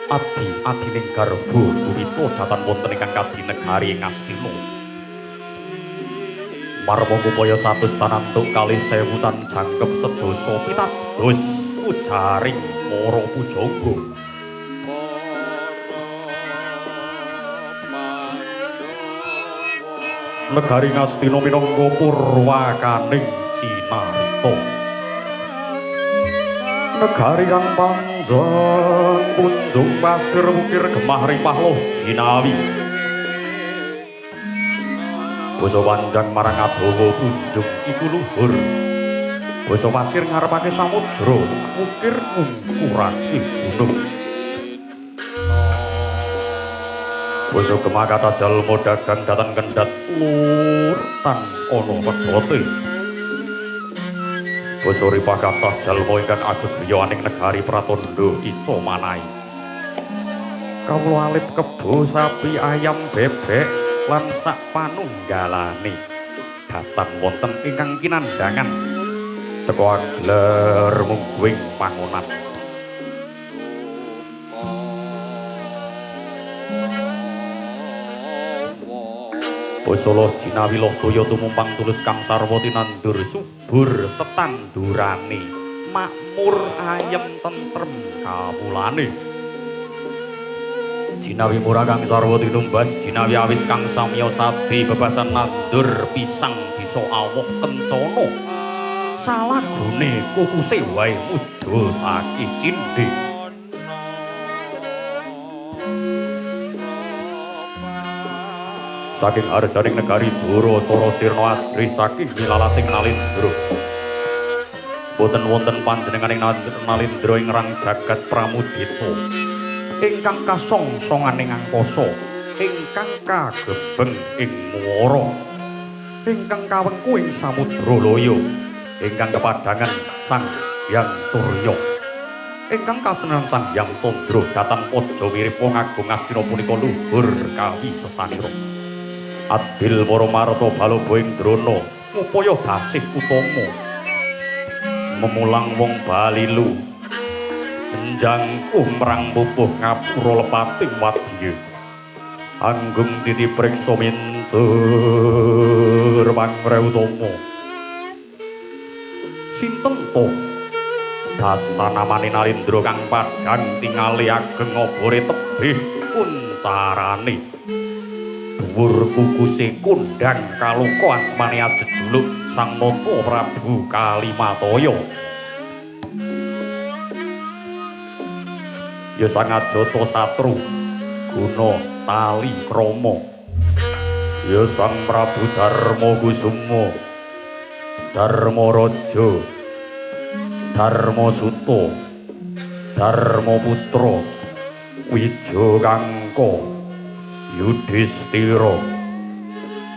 Adi adining garba guwita datan wonten ingkang kadinegari ing Astina. Marma ngupaya 100 tanantuk kalih sewu tan jangkep sedasa pitados ujaring para pujangga. Negari Ngastina minangka purwakaning cinarita. Negari kang panjang punjung pasir wukir gemah ripah loh jinawi. Basa panjang marang adawa punjung iku luhur. Basa pasir ngarepake samudra, wukir ngungkurake gunung. Basa gemah kathah jalma dagang datan kendhat lur tan ana pedhote. Basa ripah kathah jalma ingkang agegriyaning negari Pratandha ica manahi. Kawula alit kebo sapi ayam bebek lan sak panunggalane datan wonten ingkang kinandhangan teka agler mungguing pangonan. Basa loh jinawi loh toya tumumpang tulus kang sarwa tinandur subur tetandurane makmur ayem tentrem kawulane. Jinawi murah kang sarwa tinumbas jinawi awis kang samya sadi bebasan nandur pisang bisa awoh kencana salagune kukuse wae mujudake cindhe. Saking arjaning negari Dara cara sirna ajrih saking wilalating Nalindra. Boten wonten panjenenganing Nalindra ing rang jagat pramudita ingkang kasongsonganing angkasa, ingkang kagebeng ing muara, ingkang kawengku ing samudra laya, ingkang kepadangan Sang Hyang Surya, ingkang kasenan Sang Hyang Candra datan paja wirip wong agung Astina punika luhur kawi sesanira. Adil para marta baloba ing drona ngupaya dasih utama memulang wong balilu enjangkung prang pupuh ngapura lepating wadya anggung titi priksa mintur pangreutama sinten to dasanamane Nalindra kang padhang tingali ageng obore tebih kuncarane dhuwur kukuse kondhang kaloka asmane ajejuluk Sang Nata Prabu Kalimataya. Ya Sang Ajata Satru guna tali krama. Ya Sang Prabu Darma Kusuma Darma Raja Darma Suta Darma Putra Wijokangka Yudhistira.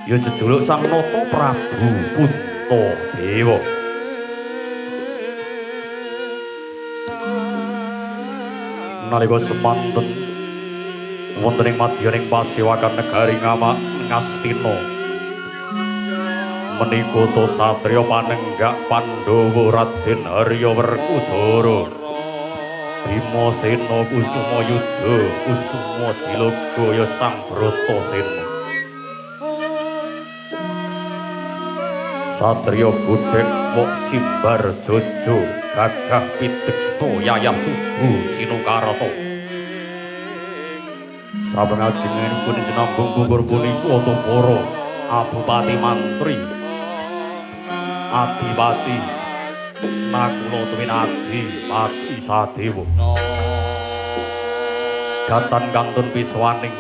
Ya jejuluk Sang Nata Prabu Puntadewa. Nalika semanten wonten ing madyaning pasewakan negari Ngastina menika ta satriya panenggak Pandhawa Raden Arya Werkudara. Bima Sena Kusuma Yudha Kusuma Diloga ya Sang Bratasena. Satriya Godhek Mok Simbar Jojo Gagah Pideksa Yayah Tugu Sinukarata. Sapangajengipun sinambung pungkur punika para Adipati Mantri Adipati Nakula tuwin Adipati Sadewa. Datan kantun piswaning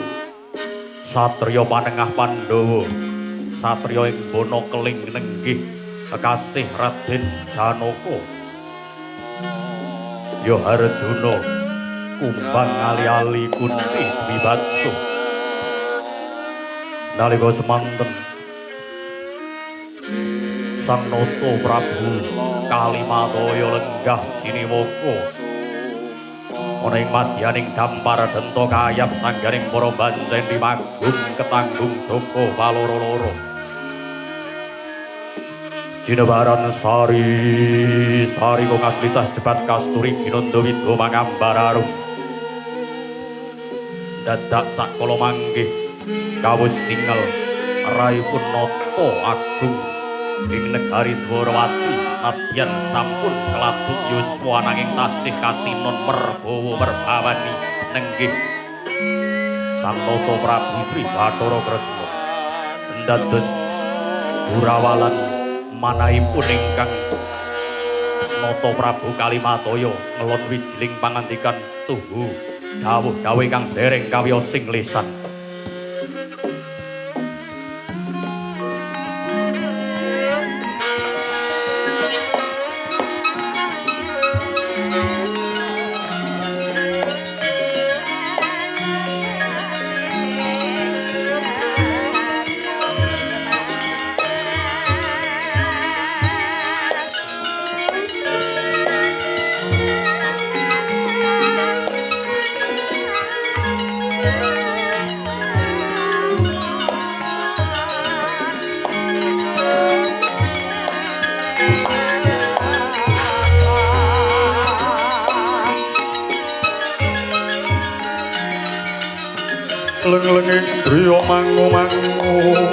satriya panengah Pandhawa, satriya ing bono keling nenggih kekasih Raden Janaka. Ya Arjuna kumbang ali-ali Kunti Dwibatsa. Nalika semanten Sang Nata Prabu Kalimataya lenggah siniwaka ana ing madyaning dampar denta kayap sangganing para bancendi magung ketanggung jaka paloro-loro. Jinebaran sari sari kong aslisah jebat kasturi ginanda widha mangambar arum. Dadak sakala manggih kawus tinggal raipun nata agung ing negari Dwarawati nadyan sampun keladuk yuswa nanging tasih katinon merbawa merbawani nenggih Sang Nata Prabu Sri Bathara Kresna dados gurawalan manahipun ingkang Nata Prabu Kalimataya ngelon wijiling pangandikan tuhu dawuh-dawuh ingkang dereng kawiyosing lisan. Leng-lenging driya mangu-mangu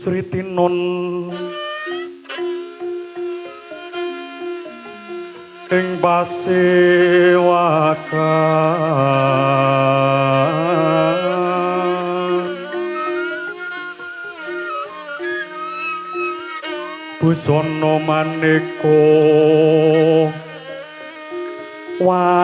Sri Tinon ing pasewakan busana maneka warana.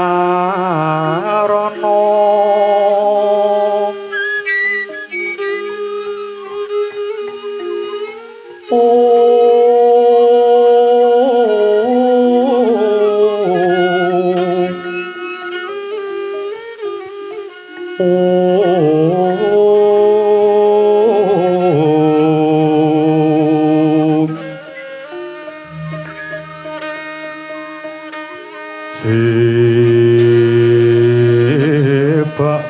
Sebak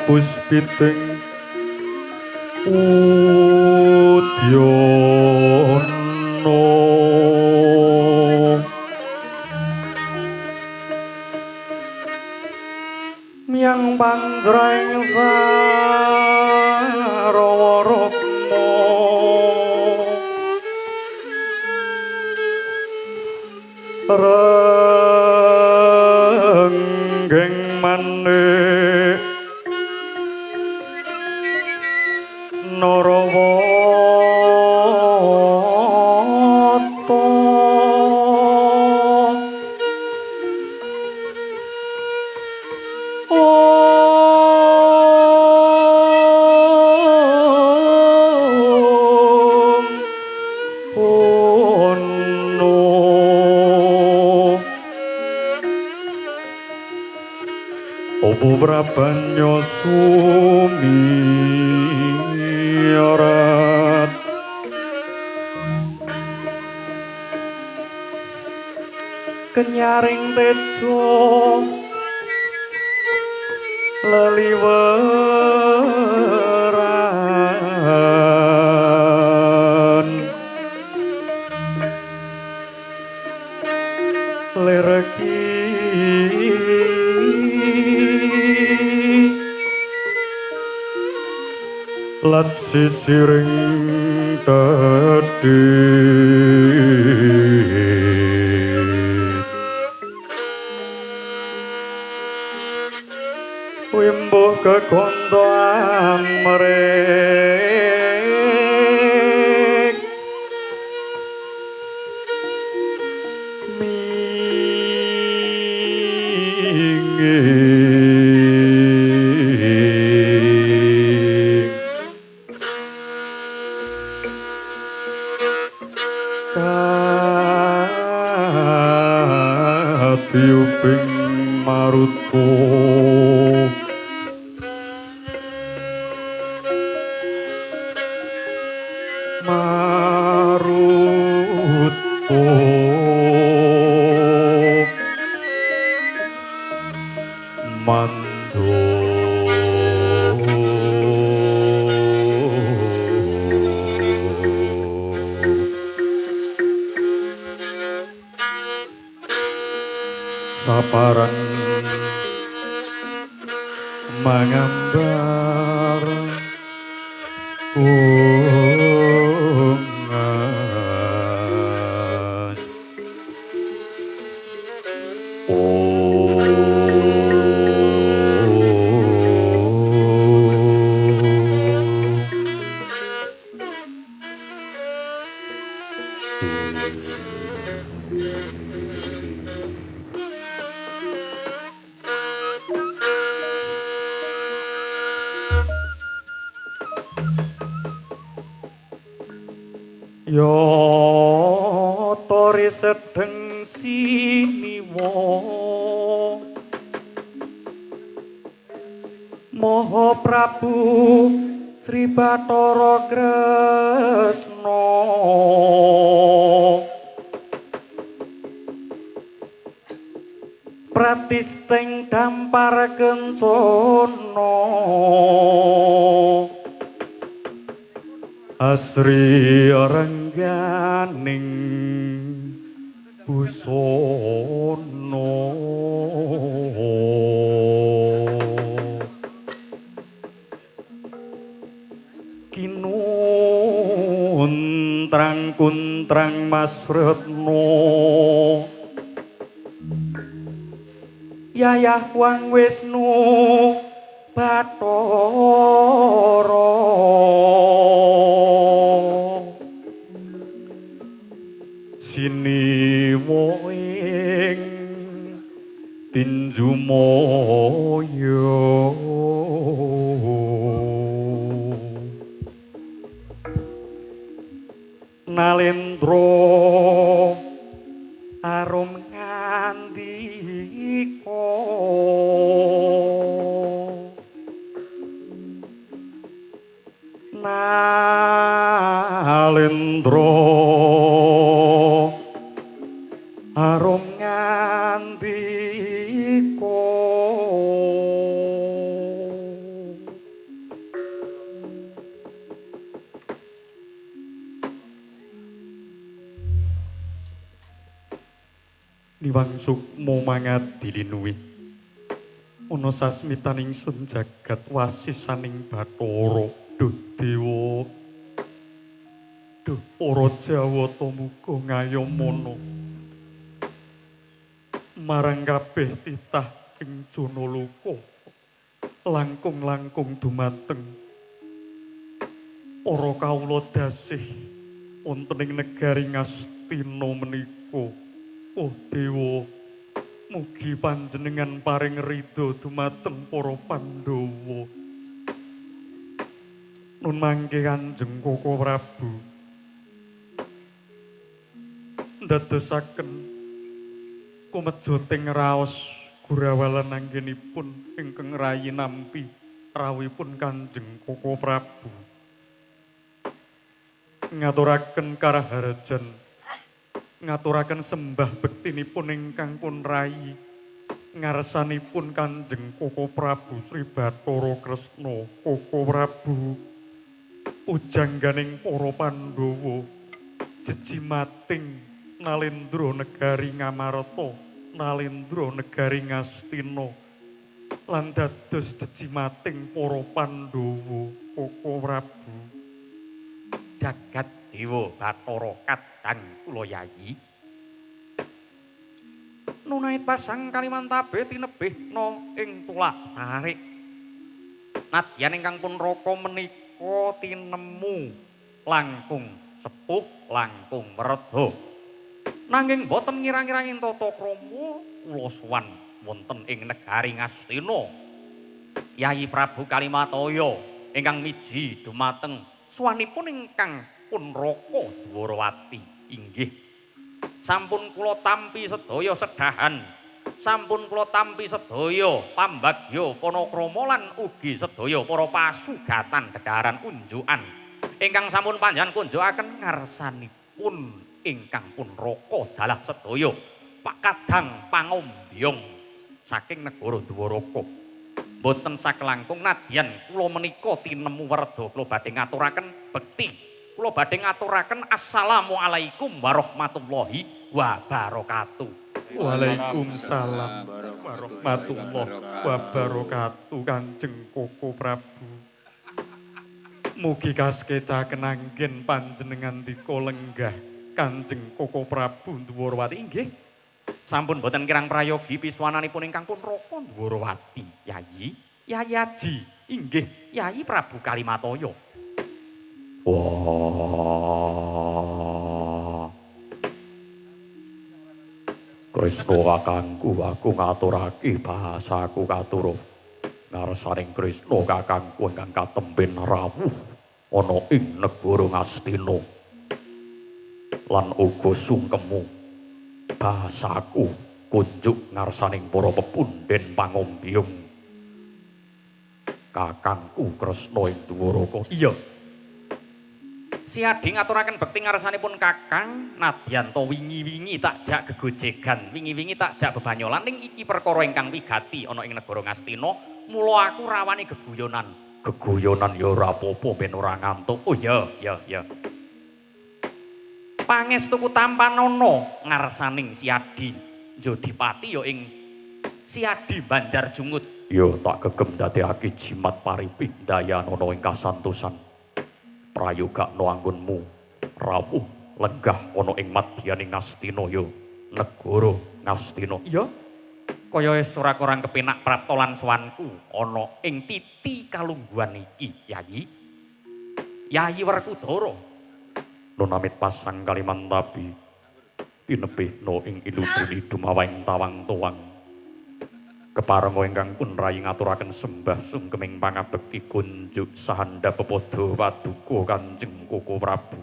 puspiting udyana miang panjraing sarawa rukma renggeng manik Narawata Om Ono Opo prabanyo sumirat kenyaring tejo leliweran lereki lat sisiring dadi wimbuh kekonto amrek minging katiuping maruto maruto mando saparan mangambar ungas Yo tori sedeng siniwa Maha Prabu Sri Bathara Kresna Pratisteng dampar kencana Asri rengganing busana Kinuntrang kuntrang Mas Retno Yayah Wang Wisnu Bathara Siniwa ing tinju maya Nalendra arum ngandika Nalendra arum ngandika Niwang sukma mangadi linuwih. Ana sasmitaning sun jagat wasisaning Bathara. Duh dewa. Duh para Jawata muga ngayomana marang kabeh titah ing Janaloka. Langkung-langkung dumateng para kawula dasih wonten ing negari Ngastina menika. Oh dewa, mugi panjenengan paring ridho dumateng para Pandhawa. Nun mangke Kanjeng Koko Prabu ndadosaken kumejoting raos gurawalan anggenipun ingkang rayi nampi rawuhipun Kanjeng Koko Prabu. Ngaturaken karaharajan, ngaturaken sembah bektinipun ingkang pun rayi ngarsanipun Kanjeng Koko Prabu Sri Bathara Kresna Koko Prabu pujangganing para Pandhawa jejimating Nalendra negari Ngamarta, Nalendra negari Ngastina lan dados jejimating para Pandhawa Koko Prabu. Jagat Dewa Bathara kadang kula yayi. Nunait pasang Kalimantabe tinebihna ing tulak sarik. Nadyan ingkang pun raka menika tinemu langkung sepuh langkung werda. Nanging boten ngirang-ngirangin tata krama kula sowan wonten ing negari Ngastina. Yayi Prabu Kalimataya ingkang miji dumateng sowanipun ingkang pun raka Dwarawati inggih. Sampun kula tampi sedaya sedahan, sampun kula tampi sedaya pambagya panakrama lan ugi sedaya para pasugatan dedhaharan unjukan ingkang sampun panjenengan kunjukaken ngarsanipun ingkang pun raka dalah sedaya pakadang pangombyong saking negara Dwaraka. Mboten saklangkung nadyan kula menika tinemu werda kula badhe ngaturaken bekti, kula badhe ngaturaken assalamualaikum warahmatullahi wabarakatuh. Waalaikumsalam warahmatullahi wabarakatuh Kanjeng Koko Prabu. Mugi kaskecaken anggen panjenengan dika lenggah Kanjeng Koko Prabu Dwarawati inggih. Sampun boten kirang prayogi piswananipun ingkang pun raka Dwarawati. Yayi, Yayi Aji inggih Yayi Prabu Kalimataya. Wah. Kresna kakangku aku ngaturake bahasaku katura. Ngarsaning Kresna kakangku ingkang katemben rawuh ana ing negara Ngastina. Lan uga sungkemu bahasaku kunjuk ngarsaning para pepunden pangombyong kakangku Kresna ing Dwaraka. Iya. Siadi ngaturaken bekti ngarsanipun kakang nadyan to wingi-wingi tak jak gegojegan, wingi-wingi tak jak bebanyolan ning iki perkara ingkang wigati ana ing negara Ngastina, mula aku rawani geguyonan. Geguyonan ya ora apa-apa ben ora ngantuk. Oh iya, iya, iya. Pangestuku tampanana ngarsaning Siadi Jodipati ya ing Siadi Banjar Jungut. Ya tak gegem dadekake jimat paripih dayanana ing kasantosan. Prayogakno anggonmu rawuh lenggah ana ing madyaning Ngastina ya negara Ngastina. Iya. Kaya wis ora kurang kepenak prapta lan sowanku ana ing titi kalungguhan iki, Yayi. Yayi Werkudara. Nunamit pasang Kalimantabi tinebihna ing iluduni dumaweng tawang tuwang. Keparenga ingkang pun rayi ngaturaken sembah sungkeming pangabekti kunjuk sahandhap pepadha paduka Kanjeng Koko Prabu.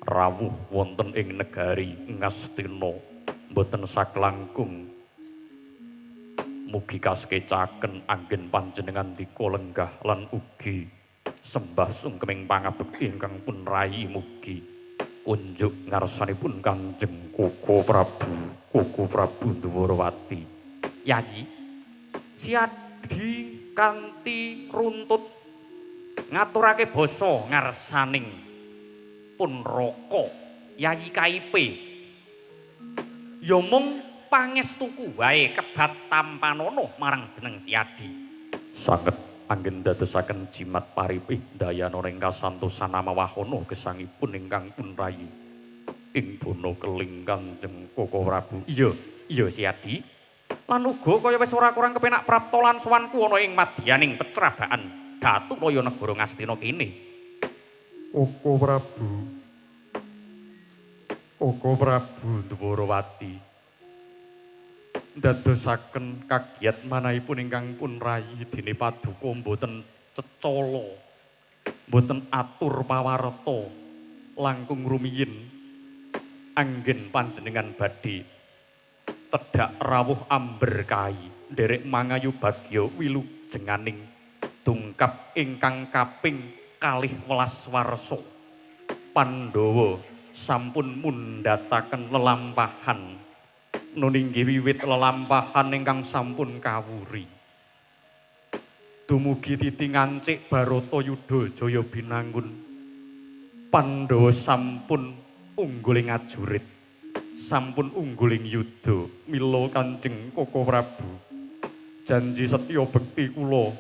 Rawuh wonten ing negari Ngastina mboten saklangkung mugi kaskecaken anggen panjenengan dika lenggah lan ugi sembah sungkeming pangabekti ingkang pun rayi mugi kunjuk ngarsanipun Kanjeng Koko Prabu, Koko Prabu Dwarawati. Yayi Siadi kanthi runtut ngaturake basa ngarsaning pun raka Yayi KIP. Ya mung Pangestuku wae kebat tampanono marang jeneng Siadi. Sanget anggen dadosaken jimat paripih dayana ing kasantosan amawahana gesangipun ingkang pun rayi ing bono keling Kanjeng Koko Prabu. Iya, iya Siadi. Lan uga kaya wis ora kurang kepenak prapta lan sowanku ana ing madyaning pecrabaan Datu Laya Negara Ngastina kene. Koko Prabu. Koko Prabu Dwarawati ndadosaken kagiat manahipun ingkang pun rayi dene paduka mboten cecala, mboten atur pawarta langkung rumiyin anggen panjenengan badhe tedhak rawuh amberkahi nderek mangayu bagya wilujenganing dungkap ingkang kaping 12 warsa. Pandhawa sampun mundhataken lelampahan nuninggih wiwit lelampahan ingkang sampun kawuri. Dumugi titi ngancik Baratayuda jaya binangun. Pandhawa sampun unggul ing ajurit, sampun unggul ing yuda. Mila Kanjeng Koko Prabu, janji setya bekti kula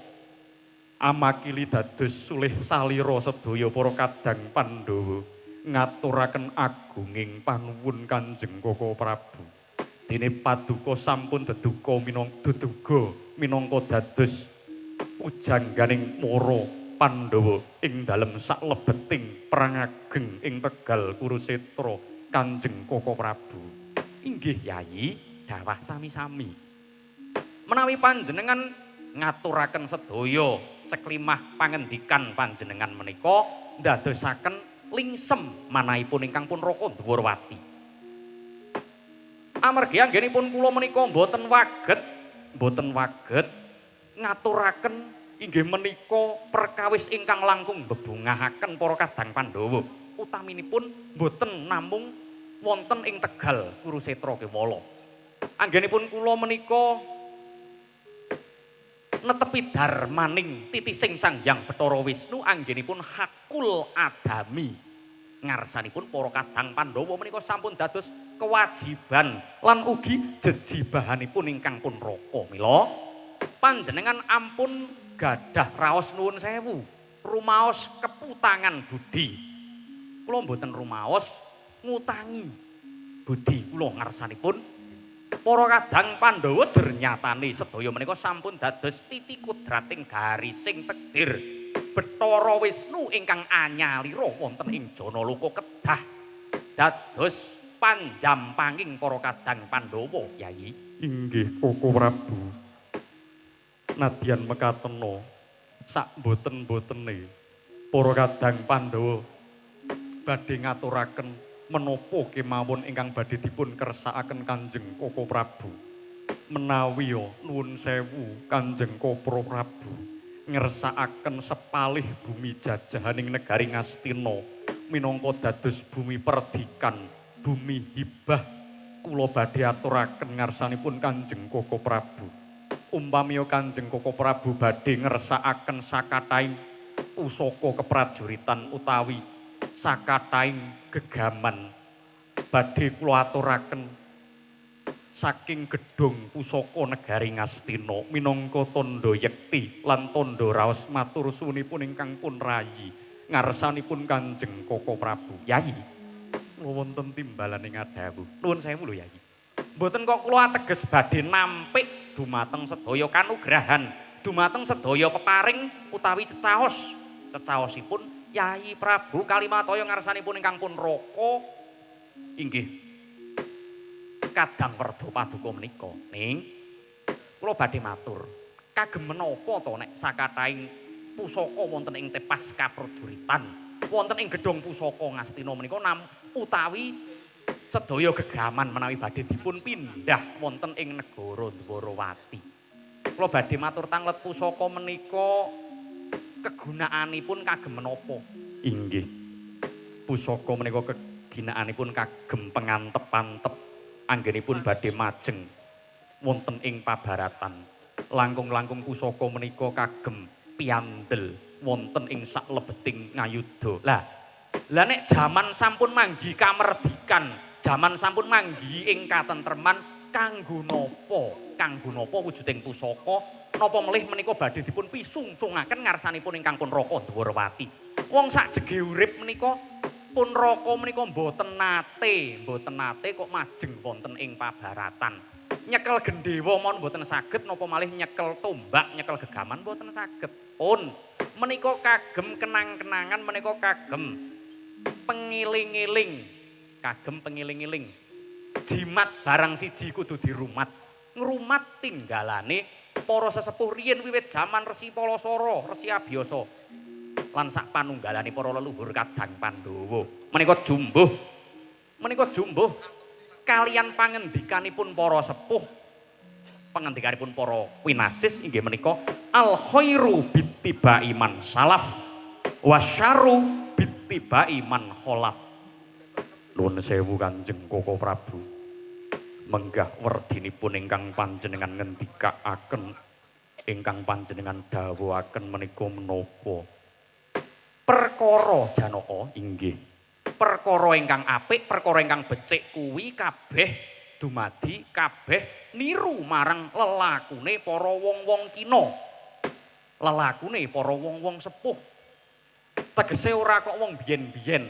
amakili dados sulih salira sedaya para kadang Pandhawa ngaturaken agunging panuwun Kanjeng Koko Prabu. Dene paduka sampun deduka minangka dados pujangganing para Pandhawa ing dalem saklebeting perang ageng ing Tegal Kurusetra Kanjeng Koko Prabu. Inggih Yayi, dawah sami-sami. Menawi panjenengan ngaturaken sedaya seklimah pangendikan panjenengan menika ndadosaken lingsem manahipun ingkang pun Raka Dwarawati. Amargi anggenipun kula menika mboten waget ngaturaken inggih menika perkawis ingkang langkung bebungahaken para kadang Pandhawa. Utaminipun mboten namung wonten ing Tegal Kurusetra kewala. Anggenipun kula menika netepi darmaning titising Sang Hyang Bathara Wisnu anggenipun hakul adami. Ngarsanipun para kadang Pandhawa menika sampun dados kewajiban lan ugi jejibahanipun ingkang pun raka. Mila panjenengan ampun gadah raos nuwun sewu, rumaos keputangan budi. Kula mboten rumaos ngutangi budi kula ngarsanipun para kadang Pandhawa jernyatane sedaya menika sampun dados titi kudrating garising takdir Bathara Wisnu ingkang anyalira wonten ing Janaloka kedah dados panjampanging para kadang Pandhawa. Yayi. Inggih Koko Prabu. Nadyan mekatena sak boten-botene para kadang Pandhawa badhe ngaturaken menapa kemawon ingkang badhe dipun kersakaken Kanjeng Koko Prabu. Menawi nuwun sewu Kanjeng Koko Prabu ngersakaken sepalih bumi jajahaning negari Ngastina minangka dados bumi perdikan, bumi hibah, kula badhe aturaken ngarsanipun Kanjeng Koko Prabu. Umpamiya Kanjeng Koko Prabu badhe ngersakaken sakathahing pusaka keprajuritan utawi sakathahing gegaman, badhe kula aturaken saking gedhong pusaka negari Ngastina minangka tandha yekti lan tandha raos matur suwunipun ingkang pun rayi ngarsanipun Kanjeng Koko Prabu. Yayi, kula wonten timbalaning adhawuh. Nuwun sewu lho Yayi. Mboten kok kula ateges badhe nampik dumateng sedaya kanugrahan, dumateng sedaya peparing utawi cecaos. Cecaosipun Yayi Prabu Kalimataya ngarsanipun ingkang pun raka inggih kadang werda paduka menika. Ning kula badhe matur, kagem menapa to nek sakathahing pusaka wonten ing tepas kaprajuritan, wonten ing gedhong pusaka Ngastina menika utawi sedaya gegaman menawi badhe dipun pindhah wonten ing negara Dwarawati. Kula badhe matur tanglet pusaka menika kegunaanipun kagem menapa? Inggih. Pusaka menika kegunaanipun kagem pengantep-antep anggenipun badhe majeng wonten ing pabaratan. Langkung-langkung pusaka menika kagem piandel wonten ing saklebeting ngayuda. Lah, lah nek jaman sampun manggi kamerdikan, jaman sampun manggi ing katentreman, Kanggo napa? Kanggo napa wujuding pusaka? Napa melih menika badhe dipun pisungsungaken ngarsanipun ingkang pun Raka Dwarawati. Wong sak jege urip menika pun Raka menika mboten nate kok majeng wonten ing pabaratan. Nyekel gendhewa mon mboten saged, napa malih nyekel tombak, nyekel gegaman mboten saged. Pun menika kagem kenang-kenangan, menika kagem pengiling-iling, kagem pengiling-iling. Jimat barang siji kudu dirumat. Ngrumat tinggalane para sesepuh riyin wiwit jaman Resi Palasara, Resi Abiyasa lan sak panunggalane para leluhur Kadang Pandhawa. Menika jumbuh. Menika jumbuh kalian pangendikanipun para sepuh, pangendikanipun para winasis inggih menika al khairu bittibai man salaf wasyarru bittibai man kholaf. Nuwun sewu Kanjeng Koko Prabu. Menggah werdinipun ingkang panjenengan ngendikaaken, ingkang panjenengan dawuhaken menika menapa? Perkara Janaka inggih. Perkara ingkang apik, perkara ingkang becik kuwi kabeh dumadi, kabeh niru marang lelakune para wong-wong kina. Lelakune para wong-wong sepuh. Tegese ora kok wong biyen-biyen.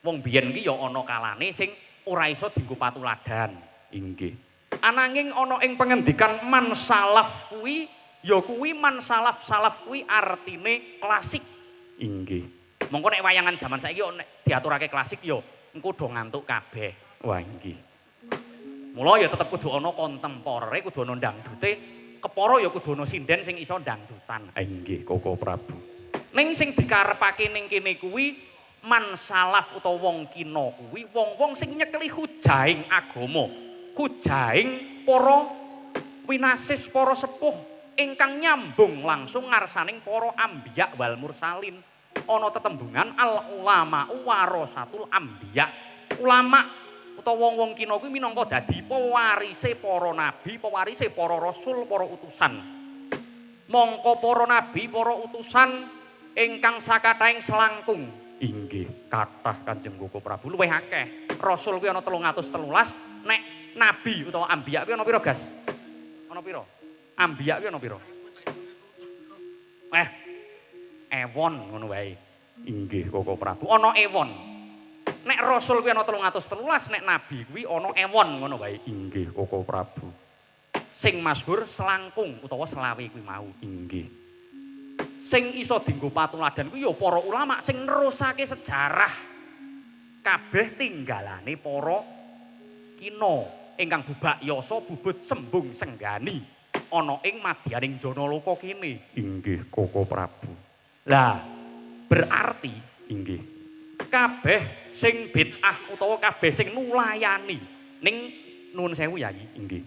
Wong biyen ki ya ana kalane sing ora iso dienggo patuladan. Inggih. Ananging ana ing pengendikan man salaf kuwi, ya kuwi man salaf-salaf kuwi artine klasik. Inggih. Mongko nek wayangan jaman saiki nek diaturake klasik ya engko do ngantuk kabeh. Wah inggih. Mula ya tetep kudu ana kontemporere, kudu ana dangdute, kepara ya kudu ana sinden sing iso dangdutan. Inggih Koko Prabu. Ning sing dikarepake ning kene kuwi man salaf utawa wong kina kuwi wong-wong sing nyekeli hujahing agama, hujahing para winasis, para sepuh ingkang nyambung langsung ngarsaning para ambiya wal mursalin. Ana tetembungan al ulama warasatul ambiya. Ulama utawa wong-wong kina kuwi minangka dadi pewarise para nabi, pewarise para rasul, para utusan. Mongko para nabi, para utusan ingkang sakathahing selangkung. Inggih, kathah Kanjeng Koko Prabu luwih akeh. Rasul kuwi ana 313, nek nabi utawa ambiya kuwi ana pira, Gas? Ana pira? Ambiya kuwi ana pira? Ewon ngono wae. Inggih Koko Prabu. Ana ewon. Nek rasul kuwi ana 313, nek nabi kuwi ana ewon ngono wae. Inggih Koko Prabu. Sing masyhur selangkung utawa selawe kuwi mau. Inggih. Sing iso dienggo patuladan kuwi ya para ulama sing nerusake sejarah kabeh tinggalane para kina ingkang bubak yasa bubut sembung senggani ana ing madyaning Janaloka kene. Inggih Koko Prabu. Lah berarti inggih kabeh sing bid'ah utawa kabeh sing nulayani ning nuwun sewu Yayi. Inggih.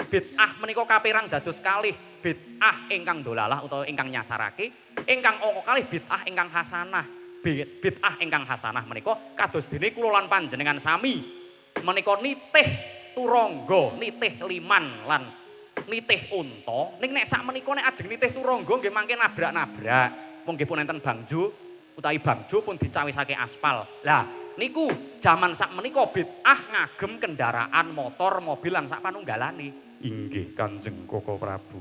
Bid'ah menika kaperang dados kalih, bid'ah ingkang dolalah utawa ingkang nyasarake, ingkang angka kalih bid'ah ingkang hasanah. Bid'ah ingkang hasanah menika kados dene kula lan panjenengan sami menika nitih turangga, nitih liman lan nitih unta. Ning nek sakmenika nek ajeng nitih turangga nggih mangke nabrak-nabrak. Wong nggih pun enten bangjo utawi bangjo pun dicawisake aspal. Lah niku jaman sakmenika bid'ah ngagem kendaraan motor, mobil lan sak panunggalane. Inggih Kanjeng Koko Prabu.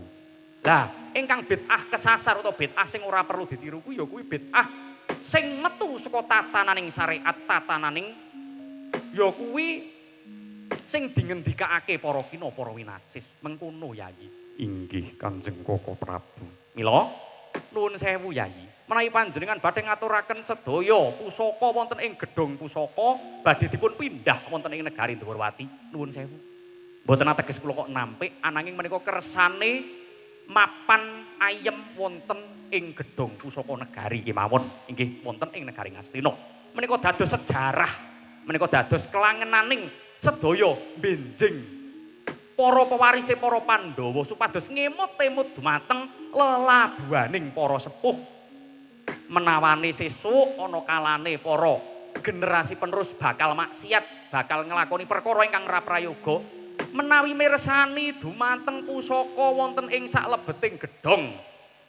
Lah ingkang bid'ah kesasar utawa bid'ah sing ora perlu ditiru kuwi ya kuwi bid'ah sing metu saka tatananing syariat, tatananing ya kuwi sing dingendikake para kina, para winasis. Mengkono Yayi. Inggih Kanjeng Koko Prabu. Mila nuwun sewu Yayi, menawi panjenengan badhe ngaturaken sedaya pusaka wonten ing gedhong pusaka badhe dipun pindah wonten ing negari Dwarawati. Nuwun sewu. Mboten ateges kula kok nampik, ananging menika kersane mapan ayem wonten ing gedhong pusaka negari kemawon inggih wonten ing negari Ngastina. Menika dados sejarah, menika dados kelangenaning sedaya benjing para pewarise para Pandhawa supados ngemut-emut dumateng lelabuhaning para sepuh. Menawane sesuk ana kalane para generasi penerus bakal maksiat, bakal nglakoni perkara ingkang ora prayoga, menawi mirsani dumateng pusaka wonten ing saklebeting gedhong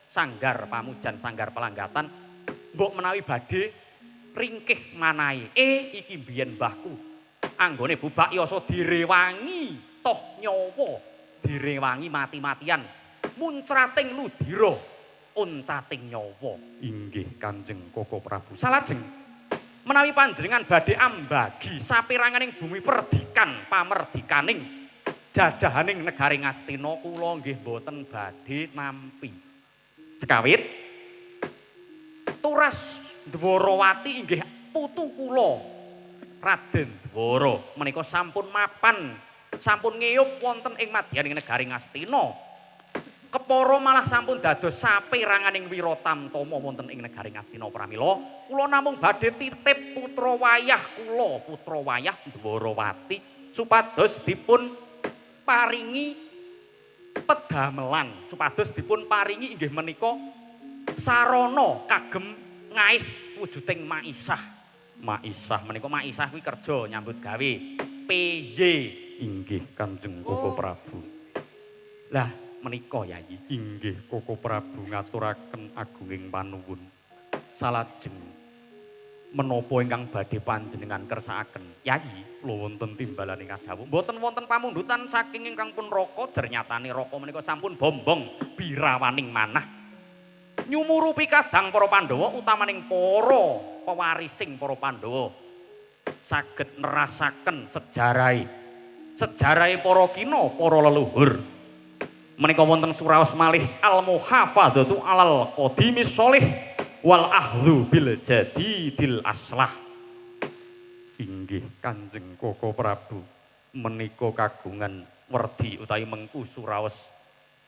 sanggar pamujan, sanggar pelanggatan, mbok menawi badhe ringkih manahe, iki biyen mbahku Anggone bubak yasa direwangi toh nyawa, direwangi mati-matian muncrating ludira uncating nyawa. Inggih Kanjeng Koko Prabu. Salajeng menawi panjenengan badhe ambagi saperanganing bumi perdikan pamerdikaning jajahaning negari Ngastina kula nggih boten badhe nampi. Sekawit turas Dwarawati inggih putu kula Raden Dwara menika sampun mapan, sampun ngeyup wonten ing madyaning negari Ngastina. Kepara malah sampun dados saperanganing Wiratamtama wonten ing negari Ngastina. Pramila kula namung badhe titip putra wayah kula, putra wayah Dwarawati supados dipun paringi pedamelan, supados dipun paringi inggih menika sarana kagem ngais wujuding maisah. Maisah menika maisah kuwi kerja nyambut gawe PY. Inggih Kanjeng Koko Prabu. Lah menika Yayi. Inggih Koko Prabu ngaturaken agunging panuwun. Salajeng menapa ingkang badhe panjenengan kersakaken Yayi? Kula wonten timbalane kadhawuh. Mboten wonten pamundutan saking ingkang pun raka, jernyatane raka menika sampun bombong birawaning manah nyumurupi kadang para Pandhawa utamaning para pewarising para Pandhawa saged nerasaken sejarahe sejarahe para kina para leluhur. Menika wonten suraos malih al muhafadzatu alal qadimis sholih wal ahdzu bil jadidil aslah. Inggih Kanjeng Koko Prabu menika kagungan werdi utawi mengku suraos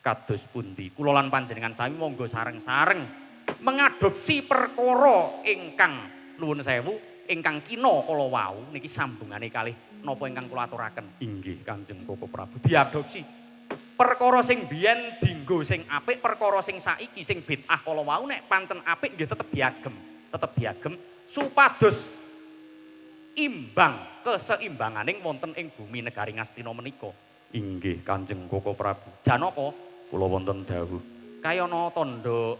kados pundi. Kula lan panjenengan sami monggo sareng-sareng mengadopsi perkara ingkang nuwun sewu ingkang kina kala wau niki sambungane kalih napa ingkang kula aturaken. Inggih Kanjeng Koko Prabu. Diadopsi perkara sing biyen dinggo sing apik, perkara sing saiki sing bid'ah kala wau nek pancen apik nggih tetep diagem, tetep diagem supados imbang keseimbanganing wonten ing bumi negari Ngastina menika. Inggih Kanjeng Koko Prabu. Janaka kula wonten dawuh. Kayana tandha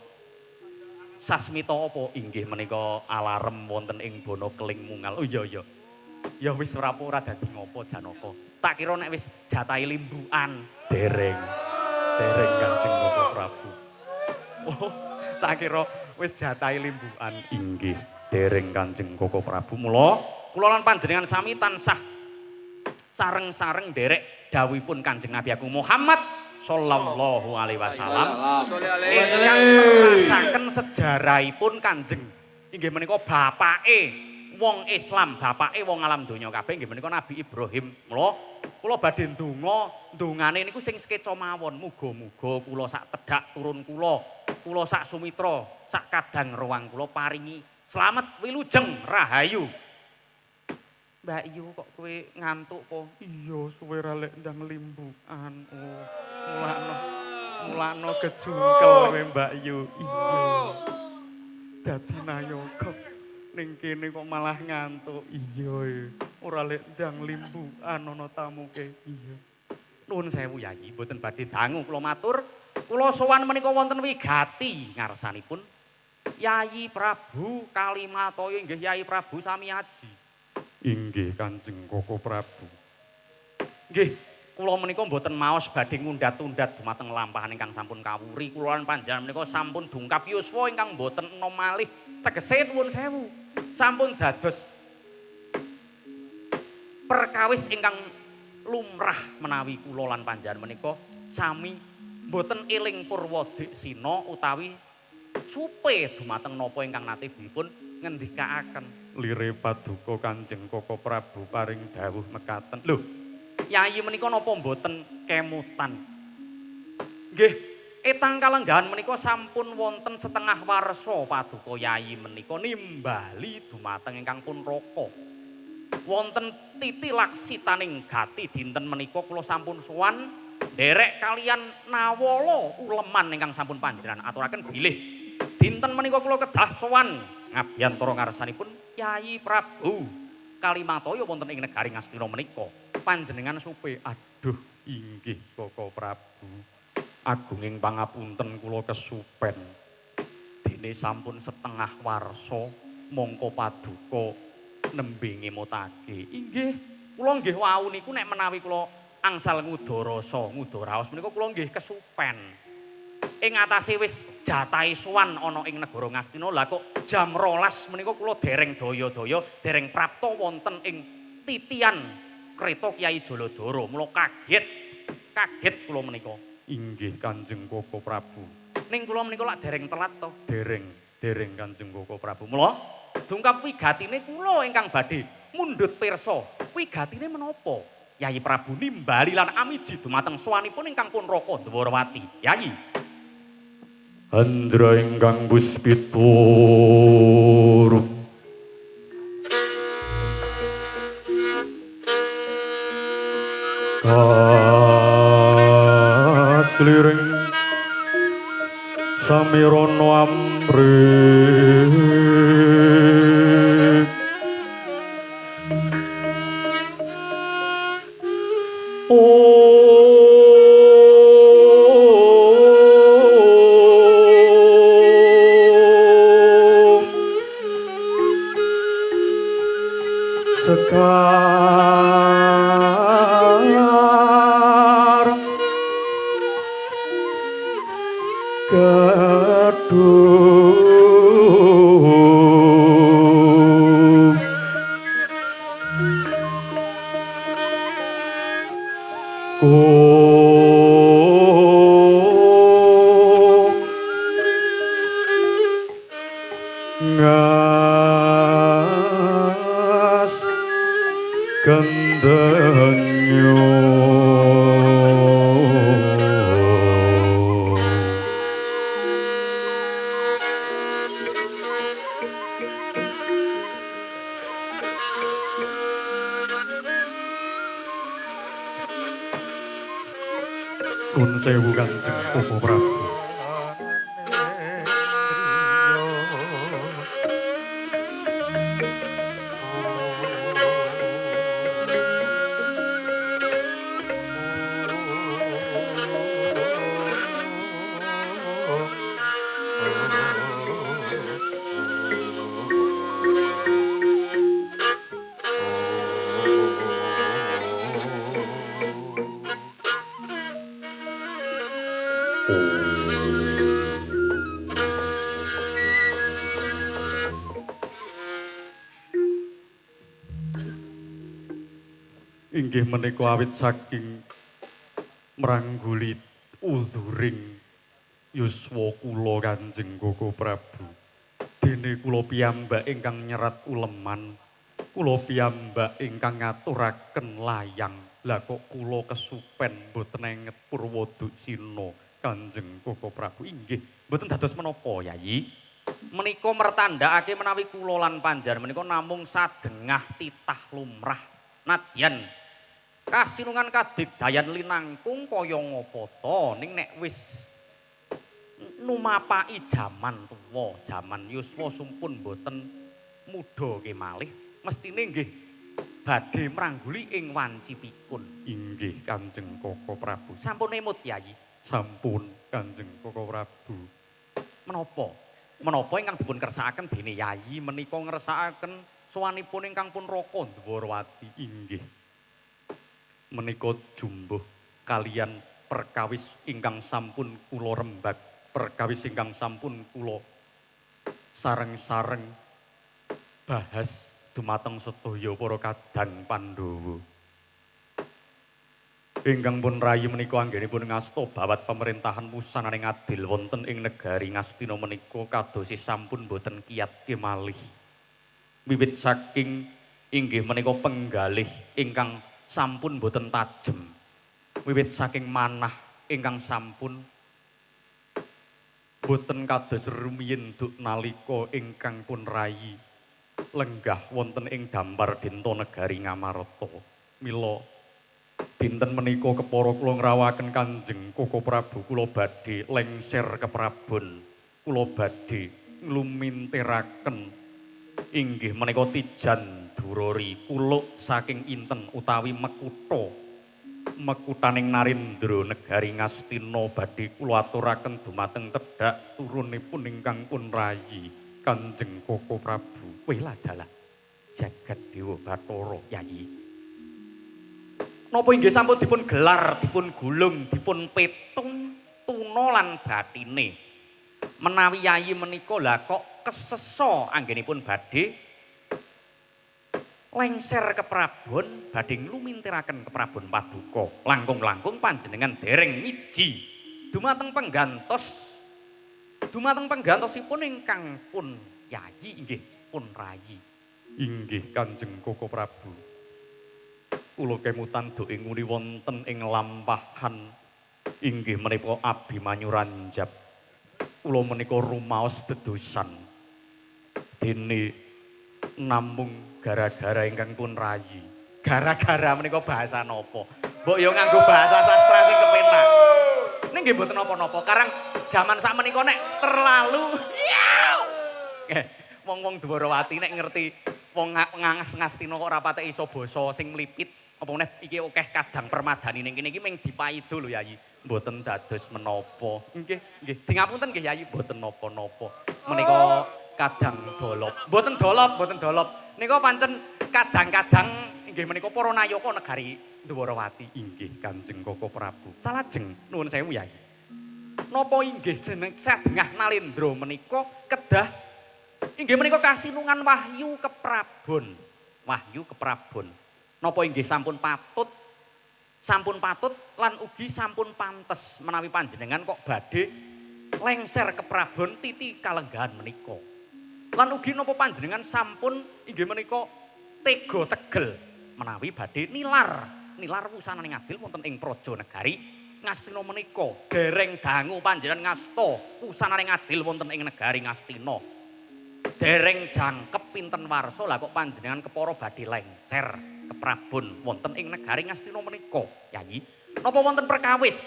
sasmita apa? Inggih menika alarm wonten ing bono keling mungal. Oh iya iya. Ya wis ora ora dadi ngopo Janaka. Tak kira nek wis jatahe limbukan. Dereng. Dereng Kanjeng Koko Prabu. Oh, tak kira wis jatahe limbukan. Inggih, dereng Kanjeng Koko Prabu. Mula kula lan panjenengan sami tansah sareng-sareng nderek dawuhipun Kanjeng Nabi Agung Muhammad sallallahu alaihi wasallam ingkang nerasaken sejarahipun Kanjeng inggih menika bapake wong Islam, bapake wong alam donya kabeh inggih menika Nabi Ibrahim. Mula kula badhe ndonga, ndongane niku sing sekeca mawon, muga-muga kula sak tedhak turun kula, kula sak sumitra, sak kadang ruang kula paringi slamet wilujeng rahayu. Mbak Yu kok kowe ngantuk po? Iya, suwe ra lek ndang limbukan. Oh, mulakno. Mulakno kejungkel kowe Mbak Yu. Iya. Dadi nayoga ning kene kok malah ngantuk. Iya. Ora lek ndang limbukan ana tamuke. Iya. Nuwun sewu Yayi, mboten badhe dangu kula matur. Kula sowan menika wonten wigati ngarsanipun Yayi Prabu Kalimataya inggih Yayi Prabu Samiaji. Inggih Kanjeng Koko Prabu. Nggih, kula menika mboten maos badhe ngundhat-undhat dumateng lampahan ingkang sampun kawuri. Kula lan panjenengan menika sampun dungkap yuswa ingkang mboten enom malih. Tegese nuwun sewu, sampun dados perkawis ingkang lumrah menawi kula lan panjenengan menika sami mboten eling purwadiksina utawi supe dumateng napa ingkang nate dipun ngendikaaken. Lire paduka Kanjeng Koko Prabu paring dawuh mekaten. Lho, Yayi menika napa mboten kemutan? Nggih, etang kalenggahan menika sampun wonten setengah warsa paduka Yayi menika nimbali dumateng ingkang pun raka. Wonten titi laksitaning gati dinten menika kula sampun sowan nderek kalian nawala uleman ingkang sampun panjenengan aturaken bilih dinten menika kula kedah sowan ngabiyantara ngarsanipun Yayi Prabu Kalimataya wonten ing negari Ngastina menika. Panjenengan supe. Aduh, inggih Koko Prabu. Agunging pangapunten kula kesupen. Dene sampun setengah warsa mongko paduka nembe ngemutake. Inggih, Kula nggih wau niku nek menawi kula angsal ngudarasa, ngudaraos menika kula nggih kesupen. Ing atase wis jatahe sowan ana ing negara Ngastina, lah kok jam 12 menika kula dereng daya-daya, dereng prapta wonten ing titian kereta Kyai Jaladara. Mula kaget, kaget kula menika. Inggih Kanjeng Koko Prabu. Ning kula menika lak dereng telat to? Dereng, dereng Kanjeng Koko Prabu. Mula dungkap wigatine kula ingkang badhe mundhut pirsa. Wigatine menapa? Yayi Prabu nimbali lan amiji dumateng sowanipun ingkang pun Raka Dwarawati. Yayi. Andra ingkang puspita rup kasliring samirana amrih Om Sekar Gadung Kung Ngas Gendenyo. Nun sewu Kanjeng Koko Prabu. Inggih menika awit saking mrangguli uzuring yuswa kula Kanjeng Koko Prabu. Dene kula piyambak ingkang nyerat uleman, kula piyambak ingkang ngaturaken layang. Lah kok kula kesupen mboten enget purwaduksina Kanjeng Koko Prabu. Inggih, mboten dados menapa, Yayi. Menika mertandakake menawi kula lan panjenengan menika namung sadengah titah lumrah. Nadyan kasinungan kadigdayan linangkung kaya ngapa ta ning nek wis numapaki jaman tuwa, jaman yuswa sumpun mboten mudha kemalih, mestine nggih badhe mrangguli ing wanci pikun. Inggih Kanjeng Koko Prabu. Sampun emut, Yayi. Sampun Kanjeng Koko Prabu. Menapa? Menapa ingkang dipun kersakaken dene Yayi menika ngersakaken sowanipun ingkang pun Raka Dwarawati? Inggih. Menika jumbuh kalian perkawis ingkang sampun kula rembag, perkawis ingkang sampun kula sareng-sareng bahas dumateng sedaya para kadang Pandhawa. Ingkang pun rayi menika anggenipun ngasta bawat pemerintahan wusananing adil wonten ing negari Ngastina menika kadose sampun boten kiyat kemalih. Wiwit saking inggih menika penggalih ingkang sampun boten tajem. Wiwit saking manah ingkang sampun boten kados rumiyin duk nalika ingkang pun rayi lenggah wonten ing dampar dinta negari Ngamarta. Mila dinten menika kepara kula ngrawaken Kanjeng Koko Prabu, kula badhe lengser keprabon, kula badhe nglumintiraken inggih menika tijan durori kuluk saking inten utawi mekutha mekutaning Narendra negari Ngastina badhe kula aturaken dumateng tedhak turunipun ingkang pun rayi Kanjeng Koko Prabu. Weh ladalah jagat dewa Bathara, Yayi. Napa inggih sampun dipun gelar, dipun gulung, dipun petung tuna lan batine. Menawi yayi menika lah kok kesesa anggenipun badhe lengser keprabon, badhe nglumintiraken keprabon paduka. Langkung-langkung panjenengan dereng miji dumateng penggantos. Dumateng penggantosipun ingkang pun yayi inggih pun rayi. Inggih Kanjeng Koko Prabu. Kula kemutan duk ing nguni wonten ing lampahan inggih menika Abimanyu Ranjap. Kula menika rumaos dedosan. Dene namung gara-gara ingkang pun rayi. Gara-gara menika bahasa napa? Mbok yo nganggo bahasa sastra sing kepenak. Ning nggih mboten napa-napa. Karang jaman sakmenika nek terlalu wong-wong Dwarawati nek ngerti wong ngangas-ngastina kok ora patek iso basa sing mlipit, apa meneh iki akeh kadang permadani ning kene iki ming dipaido lho Yayi. Mboten dados menapa. Nggih, nggih. Di ngapunten nggih Yayi, mboten napa-napa. Menika kadang dolop. Mboten dolop, mboten dolop. Nika pancen kadang-kadang inggih menika para nayaka negari Dwarawati. Inggih Kanjeng Koko Prabu. Salajeng nuwun sewu Yayi. Napa inggih jeneng sadengah Nalendra menika kedah inggih menika kasinungan wahyu keprabon. Wahyu keprabon. Napa inggih sampun patut lan ugi sampun pantes menawi panjenengan kok badhe lengser keprabon titi kalenggahan menika. Lan ugi napa panjenengan sampun inggih menika tega tegel menawi badhe nilar wusananing adil wonten ing praja negari Ngastina menika. Dereng dangu panjenengan ngasta wusananing adil wonten ing negari Ngastina. Dereng jangkep pinten warsa lah kok panjenengan kepara badhe lengser keprabon wonten ing negari Ngastina menika. Yayi, napa wonten perkawis?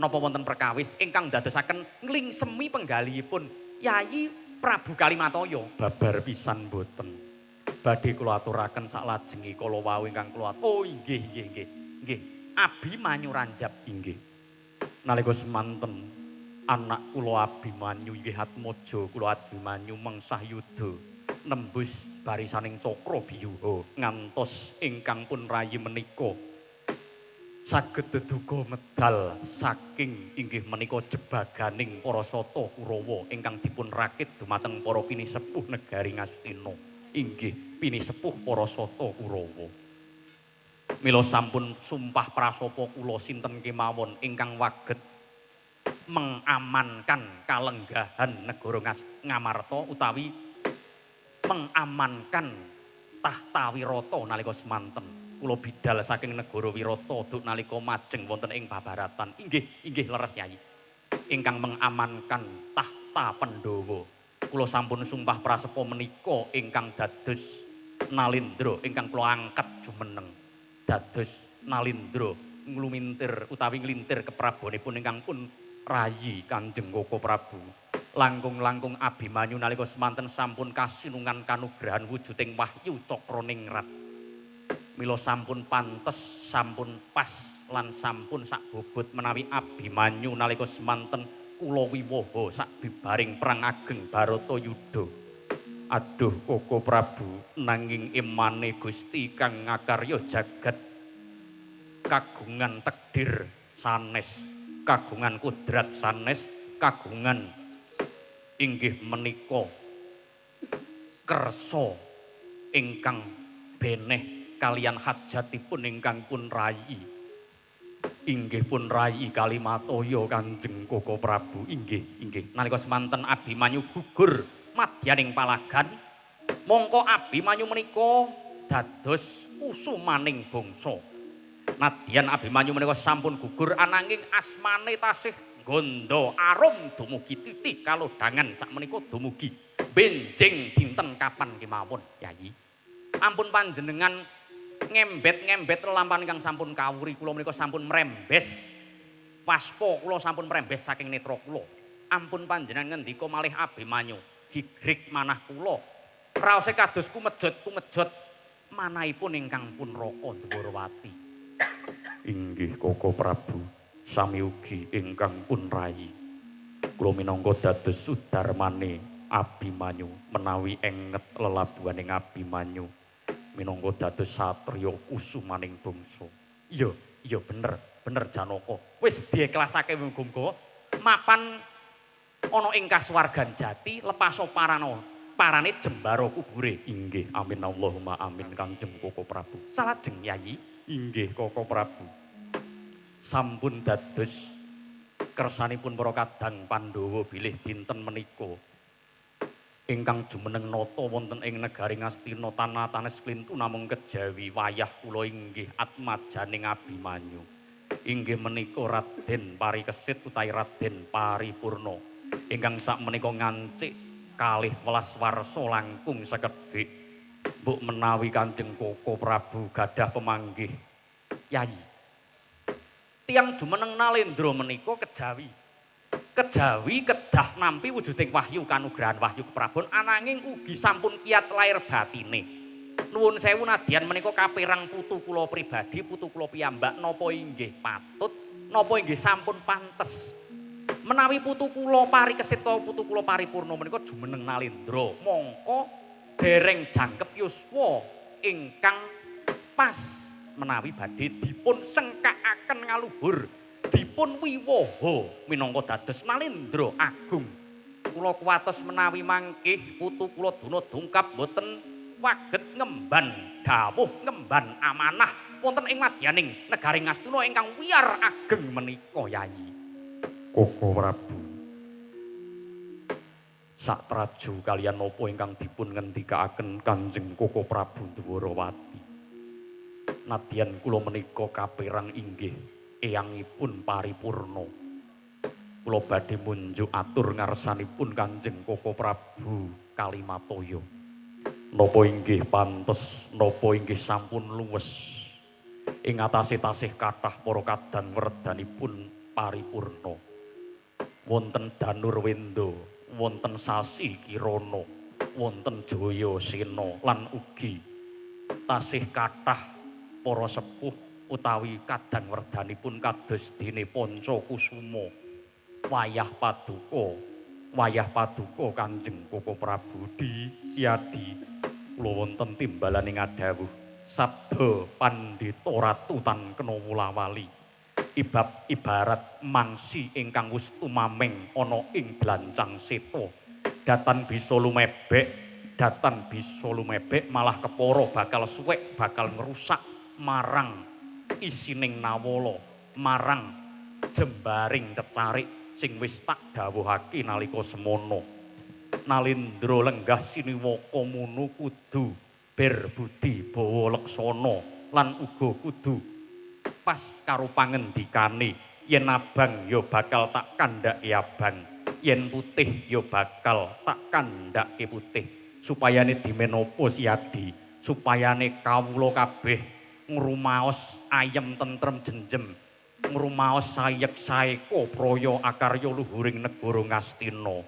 Napa wonten perkawis ingkang ndadosaken nglingsemi penggalihipun Yayi Prabu Kalimataya? Babar pisan mboten. Badhe kula aturaken saklajenge kala wau ingkang kula. Oh inggih inggih nggih. Nggih, Abimanyu Ranjap inggih. Nalika semanten anak kula Abimanyu inggih Atmaja kula Abimanyu mengsah yuda nembus barisaning cakra biyuha ngantos ingkang pun rayi menika saged deduga medal saking inggih menika jebaganing para sata Kurawa ingkang dipun rakit dumateng para pinisepuh negari Ngastina. Inggih pinisepuh para sata Kurawa. Mila sampun sumpah prasapa kula sinten kemawon ingkang waget mengamankan kalenggahan negara Ngamarta utawi mengamankan tahta Wirata nalika semanten. Kula bidal saking negara Wirata duk nalika majeng wonten ing Babaratan. Inggih, inggih leres Yayi. Ingkang mengamankan tahta Pandhawa. Kula sampun sumpah prasepa menika ingkang dados Nalendra ingkang kula angkat jumeneng. Dados Nalendra nglumintir utawi nglintir keprabonipun ingkang pun rayi Kanjeng Koko Prabu. Langkung-langkung Abimanyu nalika semanten sampun kasinungan kanugrahan wujuding wahyu cakraningrat. Mila sampun pantes, sampun pas lan sampun sakbobot menawi Abimanyu nalika semanten kula wiwaha sabibaring perang ageng Baratayuda. Aduh Koko Prabu, nanging emane Gusti kang ngakarya jagat kagungan takdir sanes, kagungan kudrat sanes, kagungan inggih menika kersa ingkang beneh kalian hajatipun ingkang pun rayi. Inggih pun rayi Kalimataya Kanjeng Koko Prabu. Inggih, inggih. Nalika semanten Abimanyu gugur madyaning palagan, mongko Abimanyu menika dados kusumaning bangsa. Nadyan Abimanyu menika sampun gugur ananging asmane tasih gondo arum dumugi titi kalodhangan sakmenika dumugi benjing dinten kapan kemawon Yayi. Ampun panjenengan ngembet-ngembet lelampahan ingkang sampun kawuri kula menika sampun mrembes waspa kula sampun mrembes saking netra kula. Ampun panjenengan ngendika malih Abimanyu gigrik manah kula raose kados kumejot-kumejot manahipun ingkang pun Raka Dwarawati. Inggih Koko Prabu, sami ugi ingkang pun rayi. Kula minangka dados sudarmane Abimanyu menawi enget lelabuhaning Abimanyu minangka dados satriya kusumaning bangsa. Iya, iya bener, bener Janaka. Wis diikhlasake muga-muga mapan ana ing kasuwargan jati lepaso parano. Parane jembara kubure. Inggih, amin Allahumma amin Kanjeng Koko Prabu. Salajeng Yayi. Inggih Koko Prabu. Sampun dados kersanipun para kadang Pandhawa bilih dinten menika ingkang jumeneng nata wonten ing negari Ngastina tanah tanes klintu namung kejawi wayah kula inggih atmajaning Abimanyu. Inggih menika Raden Parikesit utawi Raden Paripurna ingkang sakmenika ngancik 12 warsa langkung sekedhik. Mbok menawi Kanjeng Koko Prabu gadah pemanggih. Yayi, tiyang jumeneng Nalendra menika kejawi. Kejawi kedah nampi wujuding wahyu kanugrahan wahyu keprabon ananging ugi sampun kiat lair batine. Nuwun sewu nadyan menika kaperang putu kula pribadi, putu kula piyambak napa inggih patut, napa inggih sampun pantes. Menawi putu kula Parikesit utawa putu kula Paripurna menika jumeneng Nalendra, mongko dereng jangkep yuswa ingkang pas menawi badhe dipun sengkakaken ngaluhur, dipun wiwaha minangka dados Nalendra agung. Kula kuwatos menawi mangkih putu kula duna dungkap boten waget ngemban dawuh ngemban amanah wonten ing madyaning negari Ngastina ingkang wiyar ageng menika Yayi. Koko Prabu, satraju kaliyan napa ingkang dipun ngendikaaken Kanjeng Koko Prabu Dwarawati. Nadyan kula menika kaperang inggih eyangipun Paripurna. Kula badhe munjuk atur ngarsanipun Kanjeng Koko Prabu Kalimatoya. Napa inggih pantes, napa inggih sampun luwes ing atase tasih kathah para kadang werdanipun Paripurna. Wonten Danurwenda, wonten Sasi Kirana, wonten Jayasena lan ugi tasih kathah para sepuh utawi kadang werdanipun kados dene Panca Kusuma. Wayah paduka Kanjeng Koko Prabu di Siadi kula wonten timbalane ngadhawuh sabda Pandhita Ratu tan kena wulawali. Ibab ibarat mangsi ingkang wis tumameng ana ing blancang seta. Datan bisa lumebek, datan bisa lumebek malah kepara bakal suwek, bakal ngrusak marang isining nawala, marang jembaring cecarik sing wis tak dawuhake nalika semono. Nalendra lenggah siniwaka munu kudu berbudi bawa leksana lan uga kudu pas karo pangendikane. Yen abang ya bakal tak kandhake abang, yen putih ya bakal tak kandhake putih. Supayane dimenopo Siadi, supayane kawula kabeh ngrumaos ayem tentrem jenjem, ngrumaos sayek saeka praya akarya luhuring negara Ngastina.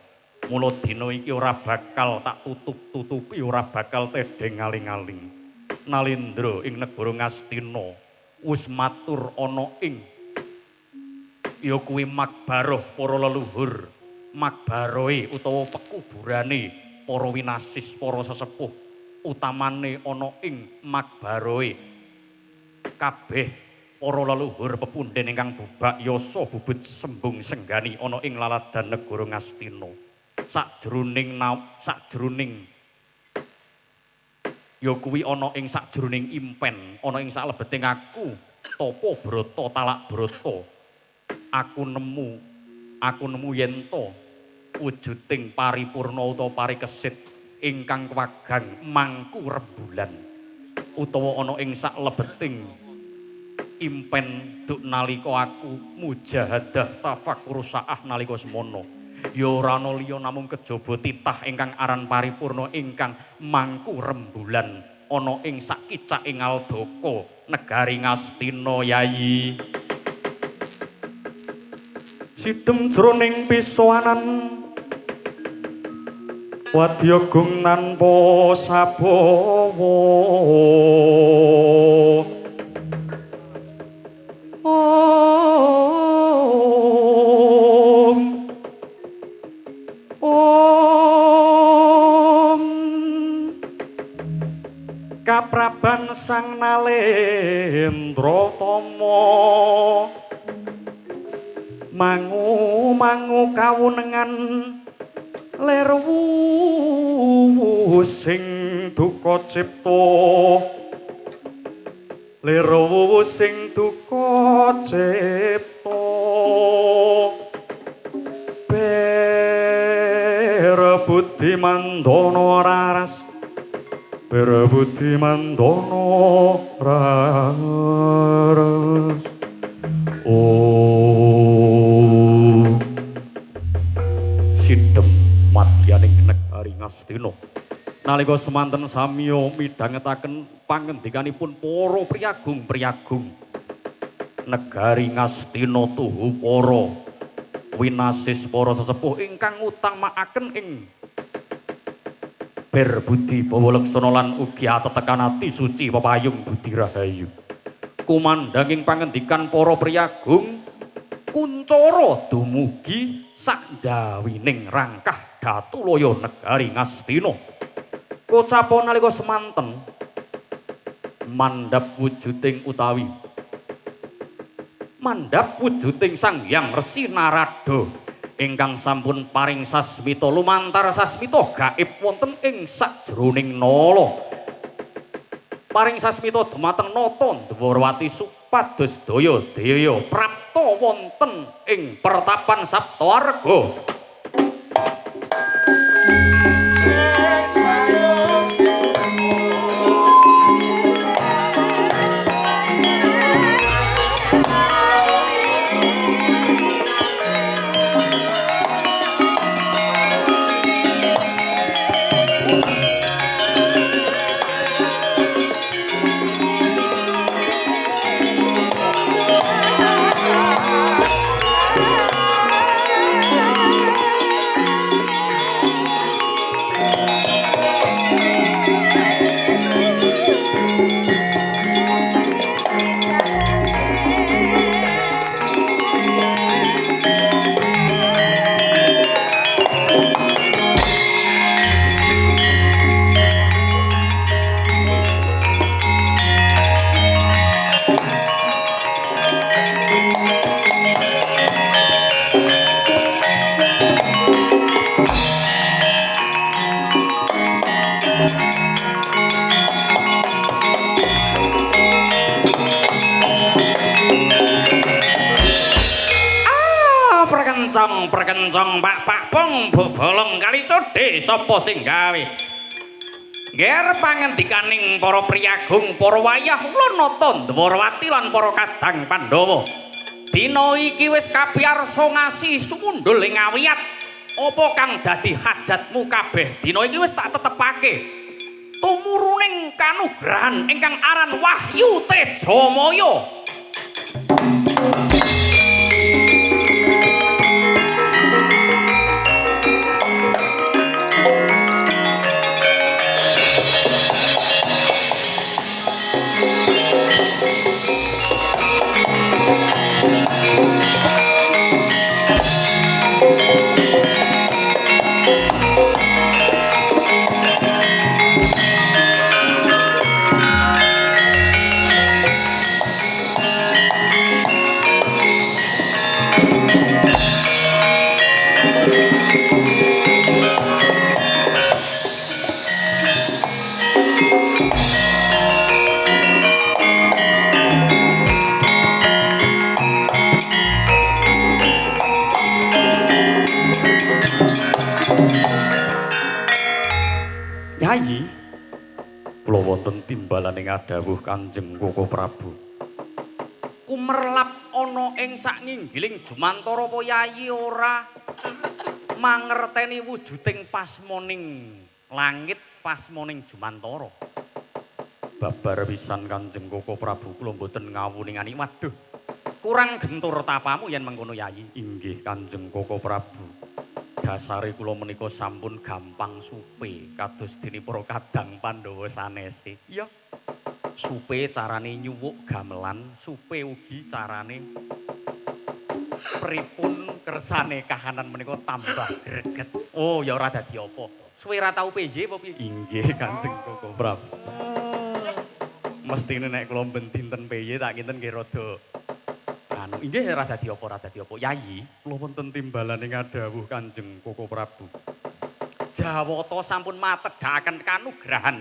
Mula dina iki ora bakal tak tutup-tutupi, ora bakal tedheng ngaling-aling. Nalendra ing negara Ngastina wis matur ana ing ya kuwi makbaroh para leluhur, makbarohe utawa pekuburane para winasis, para sesepuh, utamane ana ing makbarohe kabeh para leluhur pepunden ingkang bubak yasa bubut sembung senggani ana ing laladan negara Ngastina. Sakjroning ya kuwi ana ing sakjroning impen, ana ing saklebeting aku tapa brata talak brata. Aku nemu yen to wujuding paripurna utawa parikesit ingkang kewagang mangku rembulan utawa ana ing saklebeting impen duk nalika aku mujahadah tafakkur saah nalika semono. Ya ora ana liya namung kejaba titah ingkang aran paripurna ingkang mangku rembulan ana ing sakicake Ngaldaka negari Ngastina Yayi. Sidem jroning pisowanan wadya gung tanpa sabawa. Om Om Kapraban Tiban Sang Nalendra Tama mangu mangu kawunengan lir wuwu sing duka cipta lir wuwu sing duka cipta ber budi mandana raras ber budi mandana raras. Oh sidhem madyaning negari Ngastina nalika semanten samiya midhangetaken pangendikanipun para priyagung-priyagung negari Ngastina tuhu para winasis para sesepuh ingkang ngutamakaken ing ber budi bawa laksana lan ugi atetekan ati suci pepayung budi rahayu. Kumandhanging pangendikan para priyagung kuncara dumugi sakjawining rangkah Datulaya negari Ngastina. Kocapa nalika semanten mandhap wujuding utawi mandhap wujuding Sang Hyang Resi Narada ingkang sampun paring sasmita lumantar sasmita gaib wonten ing sajroning nala. Paring sasmita dumateng nata Dwarawati supados daya daya prapta wonten ing pertapan Saptawarga. Perkencong pak pak pong bolong kali codhe sapa sing gawe ngger pangendikaning para priyagung para wayah Lanata Dwarawati lan para kadang Pandhawa. Dina iki wis kapiyarsa ngasi sumundhul ing awiyat. Apa kang dadi hajatmu kabeh dina iki wis tak tetepake tumuruning kanugrahan ingkang aran Wahyu Tejamaya. Yayi, kula wonten timbalaning adhawuh Kanjeng Koko Prabu. Kumerlap ana ing saknginggiling jumantara apa yayi ora mangerteni wujuding pasmoning langit, pasmoning jumantara. Babar pisan Kanjeng Koko Prabu kula mboten ngawuningani. Waduh, kurang gentur tapamu yen mengkono yayi. Inggih Kanjeng Koko Prabu. Dasare kula menika sampun gampang supe kados dene para kadang Pandhawa sanese. Iya. Supe carane nyuwuk gamelan, supe ugi carane pripun kersane kahanan menika tambah greget. Oh, ya ora dadi apa. Suwe ra tau PJ apa piye? Inggih Kanjeng Koko Prabu. Mestine nek kula ben dinten piye tak kinten nggih rada anu. Inggih ora dadi apa, ora dadi apa. Yayi, kula wonten timbalane ngadhawuh Kanjeng Koko Prabu. Jawata sampun matedhakaken kanugrahan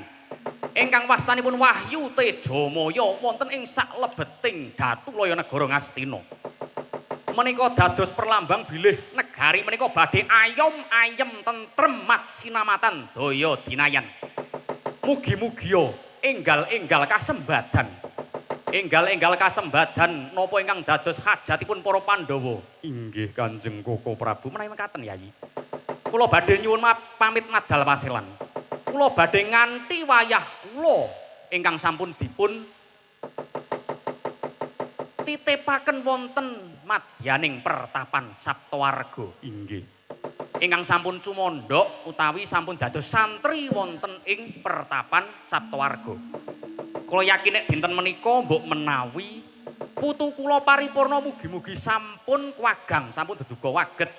ingkang wastanipun Wahyu Tejamaya wonten ing saklebeting Datulaya Negara Ngastina. Menika dados perlambang bilih negari menika badhe ayom ayem tentrem mat sinamatan daya dinayan. Mugi-mugia enggal-enggal kasembadan. Enggal-enggal kasembadan napa ingkang dados hajatipun para Pandhawa. Inggih Kanjeng Koko Prabu. Menawi mekaten Yayi. Kula badhe nyuwun pamit madal paselan. Kula badhe nganti wayah kula ingkang sampun dipun titipaken wonten madyaning pertapan Saptawarga. Inggih. Ingkang sampun cumandhak utawi sampun dados santri wonten ing pertapan Saptawarga. Kula yakin nek dinten menika mbok menawi putu kula paripurna mugi-mugi sampun kuwagang, sampun deduga waget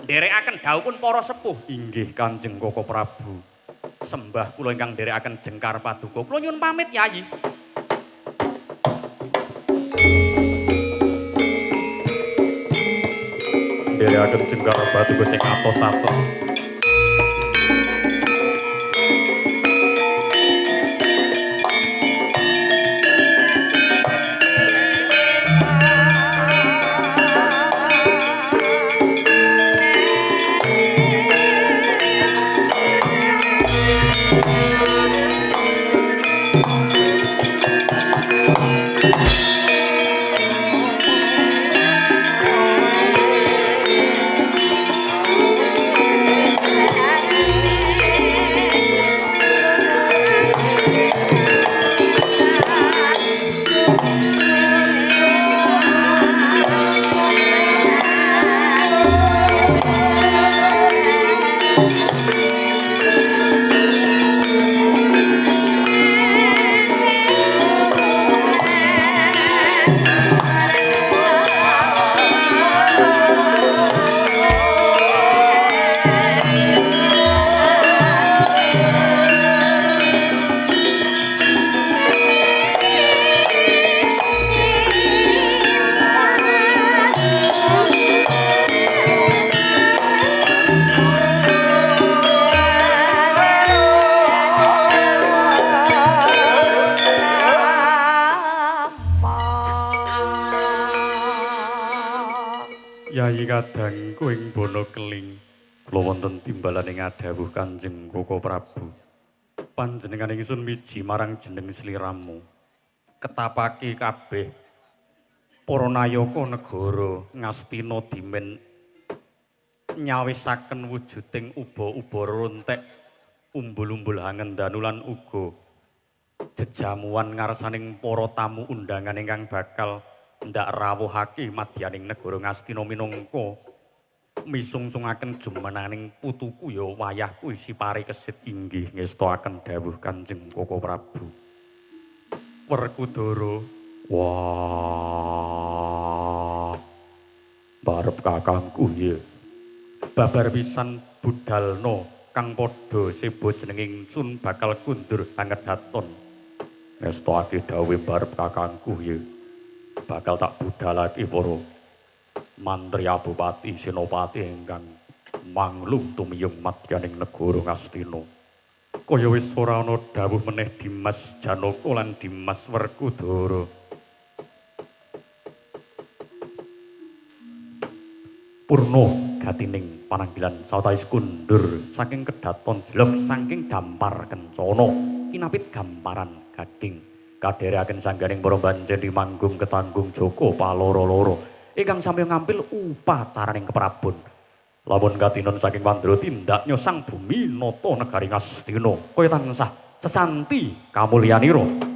nderekaken dhawuhipun para sepuh. Inggih Kanjeng Koko Prabu. Sembah kula ingkang nderekaken jengkar paduka. Kula nyuwun pamit Yayi. Nderekaken jengkar paduka sing atos-atos. Yayi kadangku ing Bono Keling, kula wonten timbalane ngadhawuh Kanjeng Koko Prabu. Panjenengan ingsun miji marang jeneng sliramu. Ketapake kabeh para nayaka negara Ngastina dimen nyawisaken wujuding uba-uba rontek umbul-umbul hangendanu lan uga jejamuan ngarsaning para tamu undangan ingkang bakal ndak rawuhake madyaning negara Ngastina minangka misungsungaken jumenaning putuku ya wayahku isi pari kesit. Inggih ngestakaken dawuh Kanjeng Koko Prabu. Werkudara, wah barep kakangku ya babar pisan budalna kang padha seba jeneng ingsun bakal kundur angedaton. Ngestokake dawuh barep kakangku ya bakal tak budalake para mantri bupati senopati ingkang manglung tumiyung madyaning negara Ngastina. Kaya wis ora ana dawuh meneh Dimas Janaka lan Dimas Werkudara. Purna gatining pananggilan sawetawis kundur saking kedaton jelek saking dampar kencana kinapit gamparan gading. Kadherekaken sangganing para banjen manggung ketanggung Joko paloro-loro ingkang sami ngampil upacaraning keprabon. Lamun katinon saking Pandra tindak nyosang bumi nata negari Ngastina kaya tansah sesanti kamulyanira.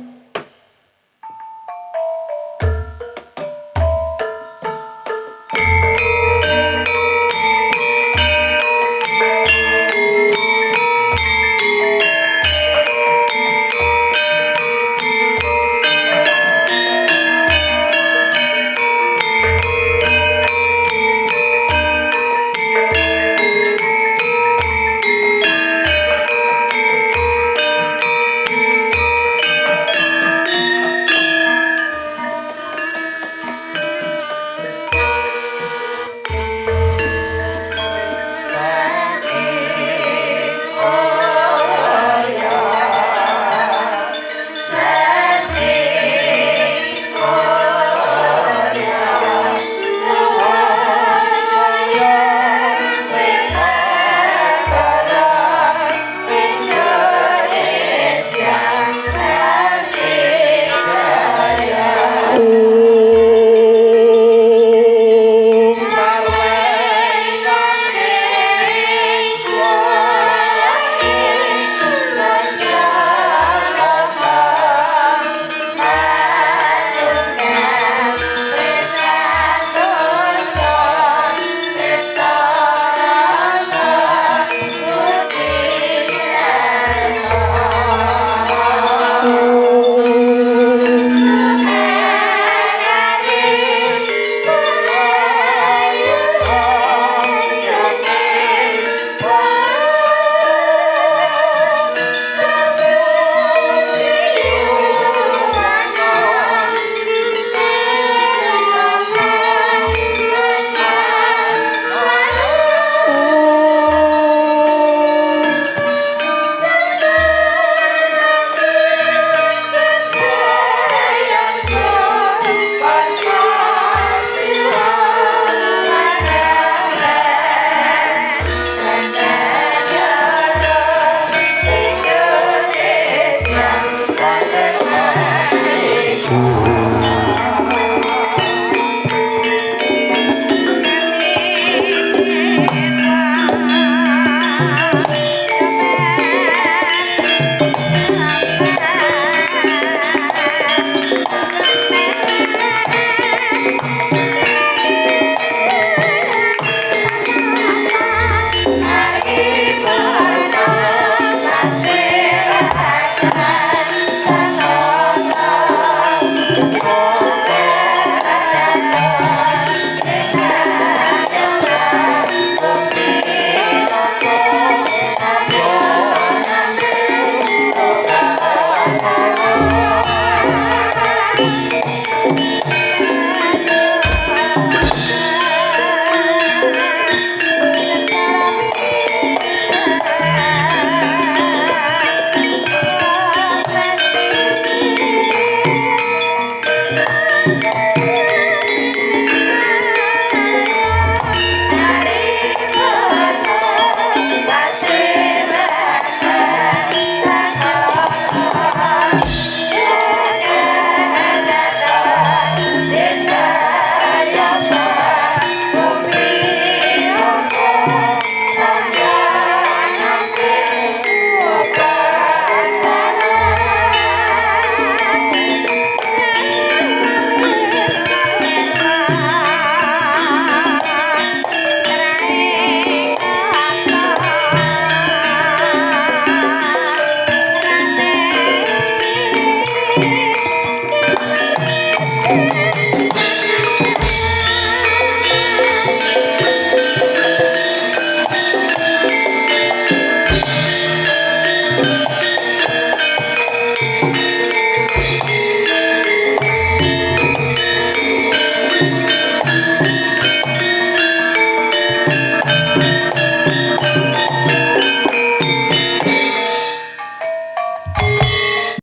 Thank you.